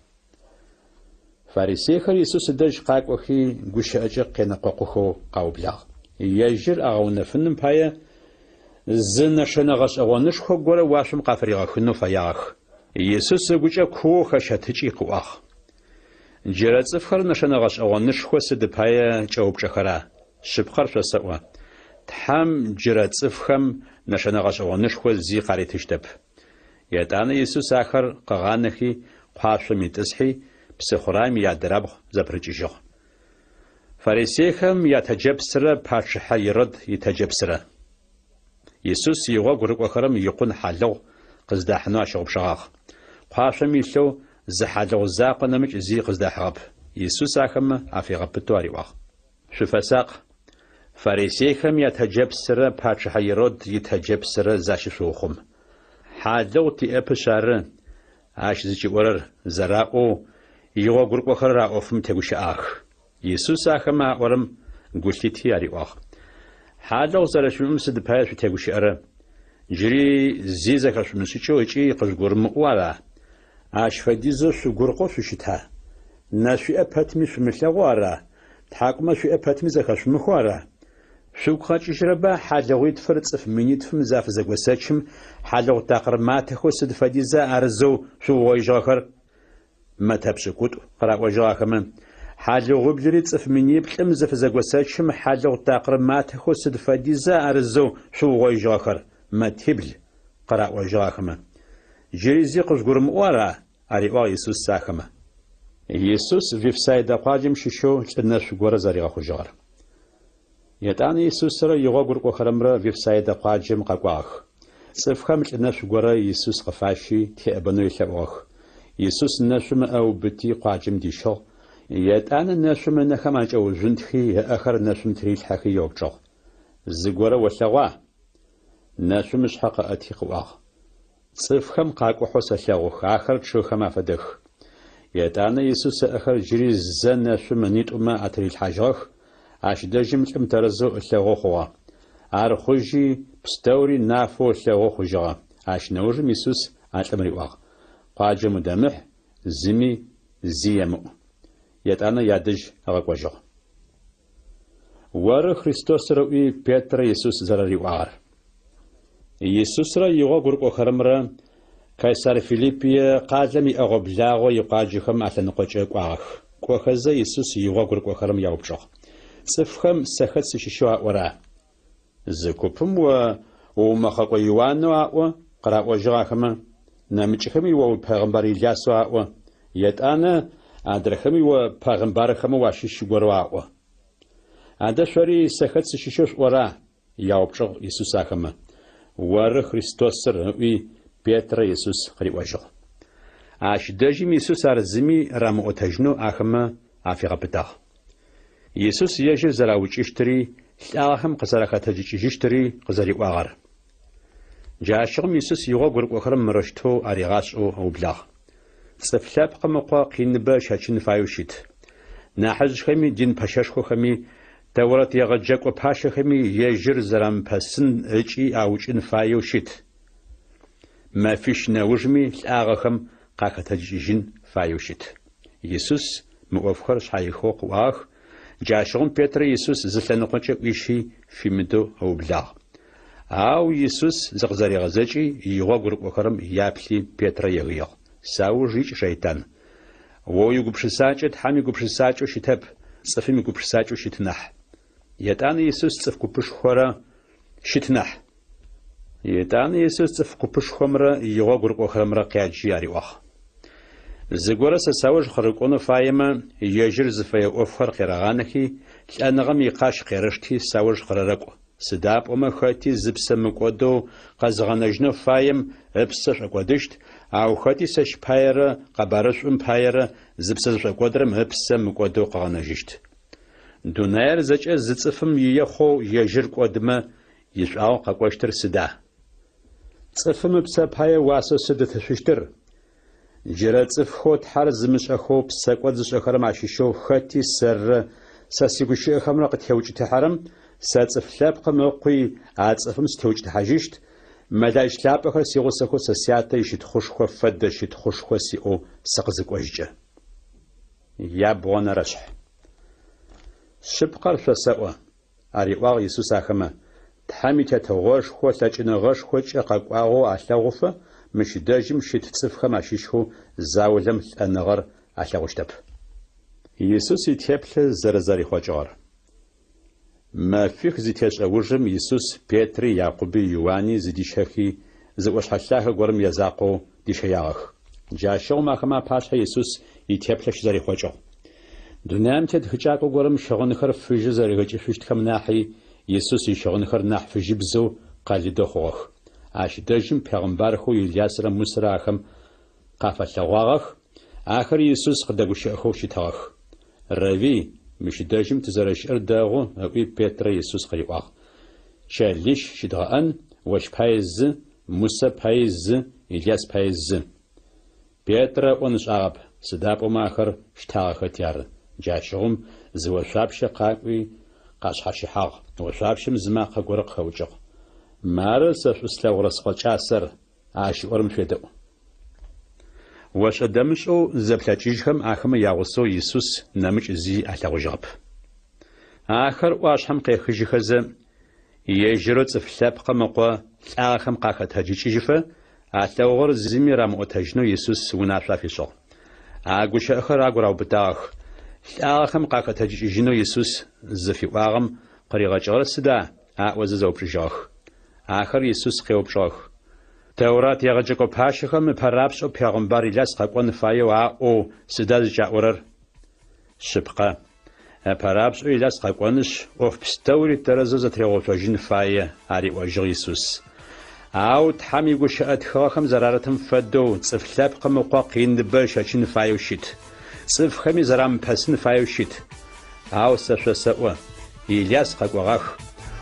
Фарисейхэр Исус ыдэжь къакӏохи, гущыӏэкӏэ къенэкъокъухэу къаублагъ. Ежьыр агъэунэфыным пае зы нэшэнэ гъэшӏэгъонышхо горэ уашъом къафыригъэхынэу фэягъэх. Исус ыгукӏэ куоу хэщэтыкӏи къыӏуагъ. Джырэ цӏыфхэр нэшэнэ гъэшӏэгъонышхо сыд пае кӏэупчӏэхэра? Шъыпкъэр шъосэӏо, Тхьэм джырэ цӏыфхэм нэшэнэ гъэшӏэгъонышхо зи къаритыщтэп. Етӏанэ Исус ахэр къыгъанэхи, къуашъом итӏысхьи, псыхъураем иадырабгъу зэпырыкӏыжьыгъ. Фарисейхэм ятэджэпсрэ пачъыхьэ Ирод итэджэпсрэ. Исус игъогу рыкӏохэрэм икъун хьалыгъу къыздахьынэу ащыгъупшэгъагъ. Къуашъом илъэу зы хьалыгъу закъо нэмыкӏ зи къыздахьыгъэп. Исус ахэмэ афигъэпытэу ариӏуагъ. Шъуфэсакъ! Фарисейхэм ятэджэпсрэ пачъыхьэ Ирод итэджэпсрэ защышъуухъум. Хьалыгъу тиӏэпышъ ары ащ зыкӏиӏорэр, зэраӏоу, игъогурыкӏохэрэр а ӏофым тегущыӏагъэх. Исус ахэмэ аӏорэм гу лъити ариӏуагъ. Хьалыгъу зэрэшъуимыӏэм сыд пае шъутегущыӏэрэ? Джыри зи зэхэшъумышӏыкӏэу ыкӏи къыжъугурымыӏоу ара? Ащ фэдизэу шъугуркъэу шъущыта? Нэ шъуиӏэ пэтми шъумылъэгъоу ара? Тхьакӏумэ шъуиӏэ пэтми зэхэшъумыхэу ара? Шъугу къэкӏыжьырэба хьалыгъуитфыр цӏыф минитфым зафызэгосэчым хьалыгъу такъыр матэхэу сыд фэдиза арызэу шъуугъоижьыгъэхэр? Мэтэ пшӏыкӏутӏу, къыраӏожьыгъ ахэмэ. Хьалыгъуиблыри цӏыф миниплӏым зыфызэгосэчым хьалыгъу такъыр матэхэу сыд фэдиза арызэу шъуугъоижьыгъэхэр? Мэтибл, къыраӏожьыгъ ахэмэ. Джыри зи къыжъугурымыӏоу ара? ариӏуагъ Исус ахэмэ. Исус Вифсайдэ къуаджэм щыщэу лӏы нэшъу горэ зэригъэхъужьыгъэр. Етӏанэ Исусрэ игъогу рыкӏохэрэмрэ Вифсайдэ къуаджэм къэкӏуагъэх. Цӏыфхэм лӏы нэшъу горэ Исус къыфащи, теӏэбэнэу елъэӏугъэх. Исус нэшъум ыӏэ ыубыти, къуаджэм дищыгъ. Етӏанэ нэшъум ынэхэм акӏэужъунтхи, ыӏэхэр нэшъум тырилъхьэхи еупчӏыгъ. Зыгорэ олъэгъуа? Нэшъум ышъхьэ къыӏэти къыӏуагъ. Цӏыфхэм къакӏухьэу сэлъэгъух, ахэр чъыгхэм афэдэх. Етӏанэ Исус ыӏэхэр джыри зэ нэшъум ынитӏумэ атырилъхьажьыгъэх, ащ дэжьым лӏым тэрэзэу ылъэгъоу хъугъэ. Ар хъужьи, пстэури нафэу ылъэгъоу хъужьыгъэ. Ащ нэужым Исус а лӏым риӏуагъ, Къуаджэм удэмыхь, зыми зи емыӏу. Етӏанэ ядэжь ыгъэкӏожьыгъ. Оры Христосыр ыӏуи Петрэ Исус зэрэриӏуагъэр. Исусрэ игъогу рыкӏохэрэмрэ Кайсар Филиппие къалэм иӏэгъо-благъо икъуаджэхэм алъэныкъокӏэ кӏуагъэх. Кӏохэзэ Исус игъогу рыкӏохэрэм яупчӏыгъ. Цӏыфхэм сэ хэт сыщыщэу аӏора? Зы купым о уумэхъэкӏо Иуанэу аӏо, къыраӏожьыгъ ахэмэ, нэмыкӏхэми о упегъымбар Илясэу аӏо, етӏанэ адрэхэми о пегъымбархэмэ уащыщ горэу аӏо. Адэ шъори сэ хэт сыщыщэу шъуӏора? яупчӏыгъ Исус ахэмэ. Оры Христосыр, ыӏуи, Петрэ Исус къыриӏожьыгъ. Ащ дэжьым Исус ар зыми рамыӏотэжьынэу ахэмэ афигъэпытагъ. Исус ежьыр зэраукӏыщтыри, лӏагъэхэм къызэрахэтэджыкӏыжьыщтыри къызэриӏуагъэр. Джащыгъум Исус игъогу рыкӏохэрэм мырэущтэу аригъашӏэу ыублагъ. Цӏыф Лъэпкъым Ыкъо къиныбэ ыщэчын фаеу щыт. Нахьыжъхэми, дин пэщэшхохэми, Тэурэт егъэджэкӏо пащэхэми ежьыр зэрамыпэсын ыкӏи аукӏын фаеу щыт. Мэфищ нэужми лӏагъэхэм къахэтэджыкӏыжьын фаеу щыт. Исус мы ӏофхэр шъхьаихыгъэу къыӏуагъэх, Джащыгъум Петрэ Исус зы лъэныкъокӏэ ӏуищи фимыдэу ыублагъ. Ау Исус зыкъызэригъэзэкӏи, игъогу рыкӏохэрэм яплъи Петрэ егыигъ, Сауж икӏ, шэйтан! О уигупшысакӏэ Тхьэм игупшысакӏэу щытэп, цӏыфым игупшысакӏэу щыт нахь. Етӏанэ Исус цӏыф купышхорэ щыт нахь. Етӏанэ Исус цӏыф купышхомрэ игъогу рыкӏохэрэмрэ къяджи ариӏуагъ. Зыгорэ сэ сауж къырыкӏонэу фаемэ, ежьыр зыфэе ӏофхэр къерэгъанэхи, лӏэныгъэм икъащ къерэшти сауж къырэрэкӏу. Сыда пӏомэ хэти зыпсэ мыкӏодэу къэзыгъэнэжьынэу фаем ыпсэ шӏокӏодыщт, ау хэти сэщ паерэ къэбарышӏум паерэ зыпсэ зышӏокӏодырэм ыпсэ мыкӏодэу къыгъэнэжьыщт. Дунаир зэкӏэ зы цӏыфым ие хъоу ежьыр кӏодымэ, ишӏуагъэу къэкӏощтыр сыда? Цӏыфым ыпсэ пае уасэу сыд ытышъущтыр? Джырэ цӏыфхэу Тхьэр зымышӏэхэу псэкӏод зышӏэхэрэм ащыщэу хэти сэррэ сэ сигущыӏэхэмрэ къытеукӏытыхьэрэм, сэ Цӏыф Лъэпкъым Ыкъуи а цӏыфым сытеукӏытыхьажьыщт, мэлаӏич лъапӏэхэр сигъусэхэу сэ Сятэ ищытхъушхо фэдэ щытхъушхо сиӏэу сыкъызыкӏожькӏэ. Ябгъонэрэшъхь. Шъыпкъэр шъосэӏо, ариӏуагъ Исус ахэмэ, Тхьэм и Тетыгъошхо лъэкӏыныгъэшхокӏэ къэкӏуагъэу алъэгъуфэ, мыщ дэжьым щыт цӏыфхэм ащыщхэу заулэм лӏэныгъэр алъэгъущтэп. Исус итеплъэ зэрэзэрихъокӏыгъэр. Мэфих зытешӏэ ужым Исус Петри, Якъуби, Иуани зыдищэхи, зы ӏошъхьэ лъагэ горэм язакъоу дищэягъэх. Джащыгъум ахэмэ апашъхьэ Исус итеплъэ щызэрихъокӏыгъ. Дунаим тет хыкӏакӏо горэм щыгъынхэр фыжьы зэригъэкӏышъущтхэм нахьи Исус ищыгъынхэр нахь фыжьыбзэу къэлыдэу хъугъэх. Ащ дэжьым пегъымбархэу Илясрэ Мусэрэ ахэм къафэлъэгъуагъэх, ахэр Исус къыдэгущыӏэхэу щытыгъэх. Равви, мыщ дэжьым тызэрэщыӏэр дэгъу, ыӏуи Петрэ Исус къыриӏуагъ. Чэлищ щыдгъэӏэн, ощ пае зы, Мусэ паи зы, Иляс паи зы. Петрэ ыӏон ышӏагъэп, сыда пӏомэ ахэр щтагъэхэти ары. Джащыгъум зы ошъуапщэ къакӏуи къашъхьащыхьагъ, ошъуапщэм зы макъэ горэ къыхэӏукӏыгъ. Мары сэ шӏу слъэгъурэ Скъо кӏасэр, ащ ыӏорэм шъуедэӏу. Ошӏэ-дэмышӏэу зызэплъэкӏыжьхэм ахэмэ ягъусэу Исус нэмыкӏ зи алъэгъужьыгъэп. Ахэр ӏуашъхьэм къехыжьыхэзэ, ежьырэу Цӏыф Лъэпкъым Ыкъо лӏагъэхэм къахэтэджыкӏыжьыфэ, алъэгъугъэр зыми рамыӏотэжьынэу Исус унашъо афишӏыгъ. А гущыӏэхэр агу раубытагъэх. Лӏагъэхэм къахэтэджыкӏыжьынэу Исус зыфиӏуагъэм къыригъэкӏыгъэр сыда? аӏозэ зэупчӏыжьыгъэх. Ахэр Исус къеупчӏыгъэх. Тэурат егъэджэкӏо пащэхэм ыпэрапшӏэу пегъымбар Иляс къэкӏон фаеу аӏоу сыда зыкӏаӏорэр? Шъыпкъэ, ыпэрапшӏэу Иляс къэкӏонышъ, ӏоф пстэури тэрэзэу зэтыригъэуцожьын фае, ариӏожьыгъ Исус. Ау Тхьэм игущыӏэ тхыгъэхэм зэрарытым фэдэу, Цӏыф Лъэпкъым Ыкъо къиныбэ ыщэчын фаеу щыт. Цӏыфхэми зэрамыпэсын фаеу щыт. Ау сэ шъосэӏо, Иляс къэкӏогъах,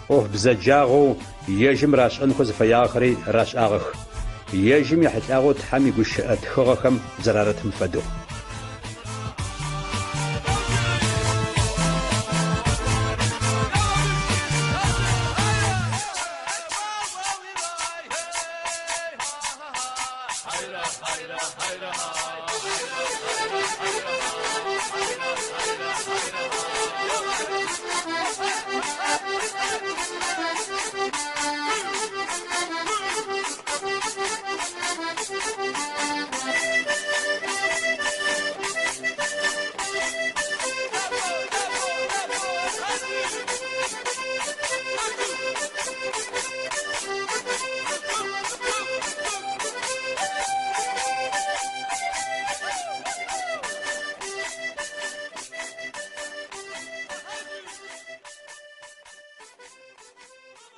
ӏоф бзэджагъэу ежьым рашӏэнхэу зыфэягъэхэри рашӏагъэх, ежьым ехьылӏагъэу Тхьэм игущыӏэ тхыгъэхэм зэрарытым фэдэу.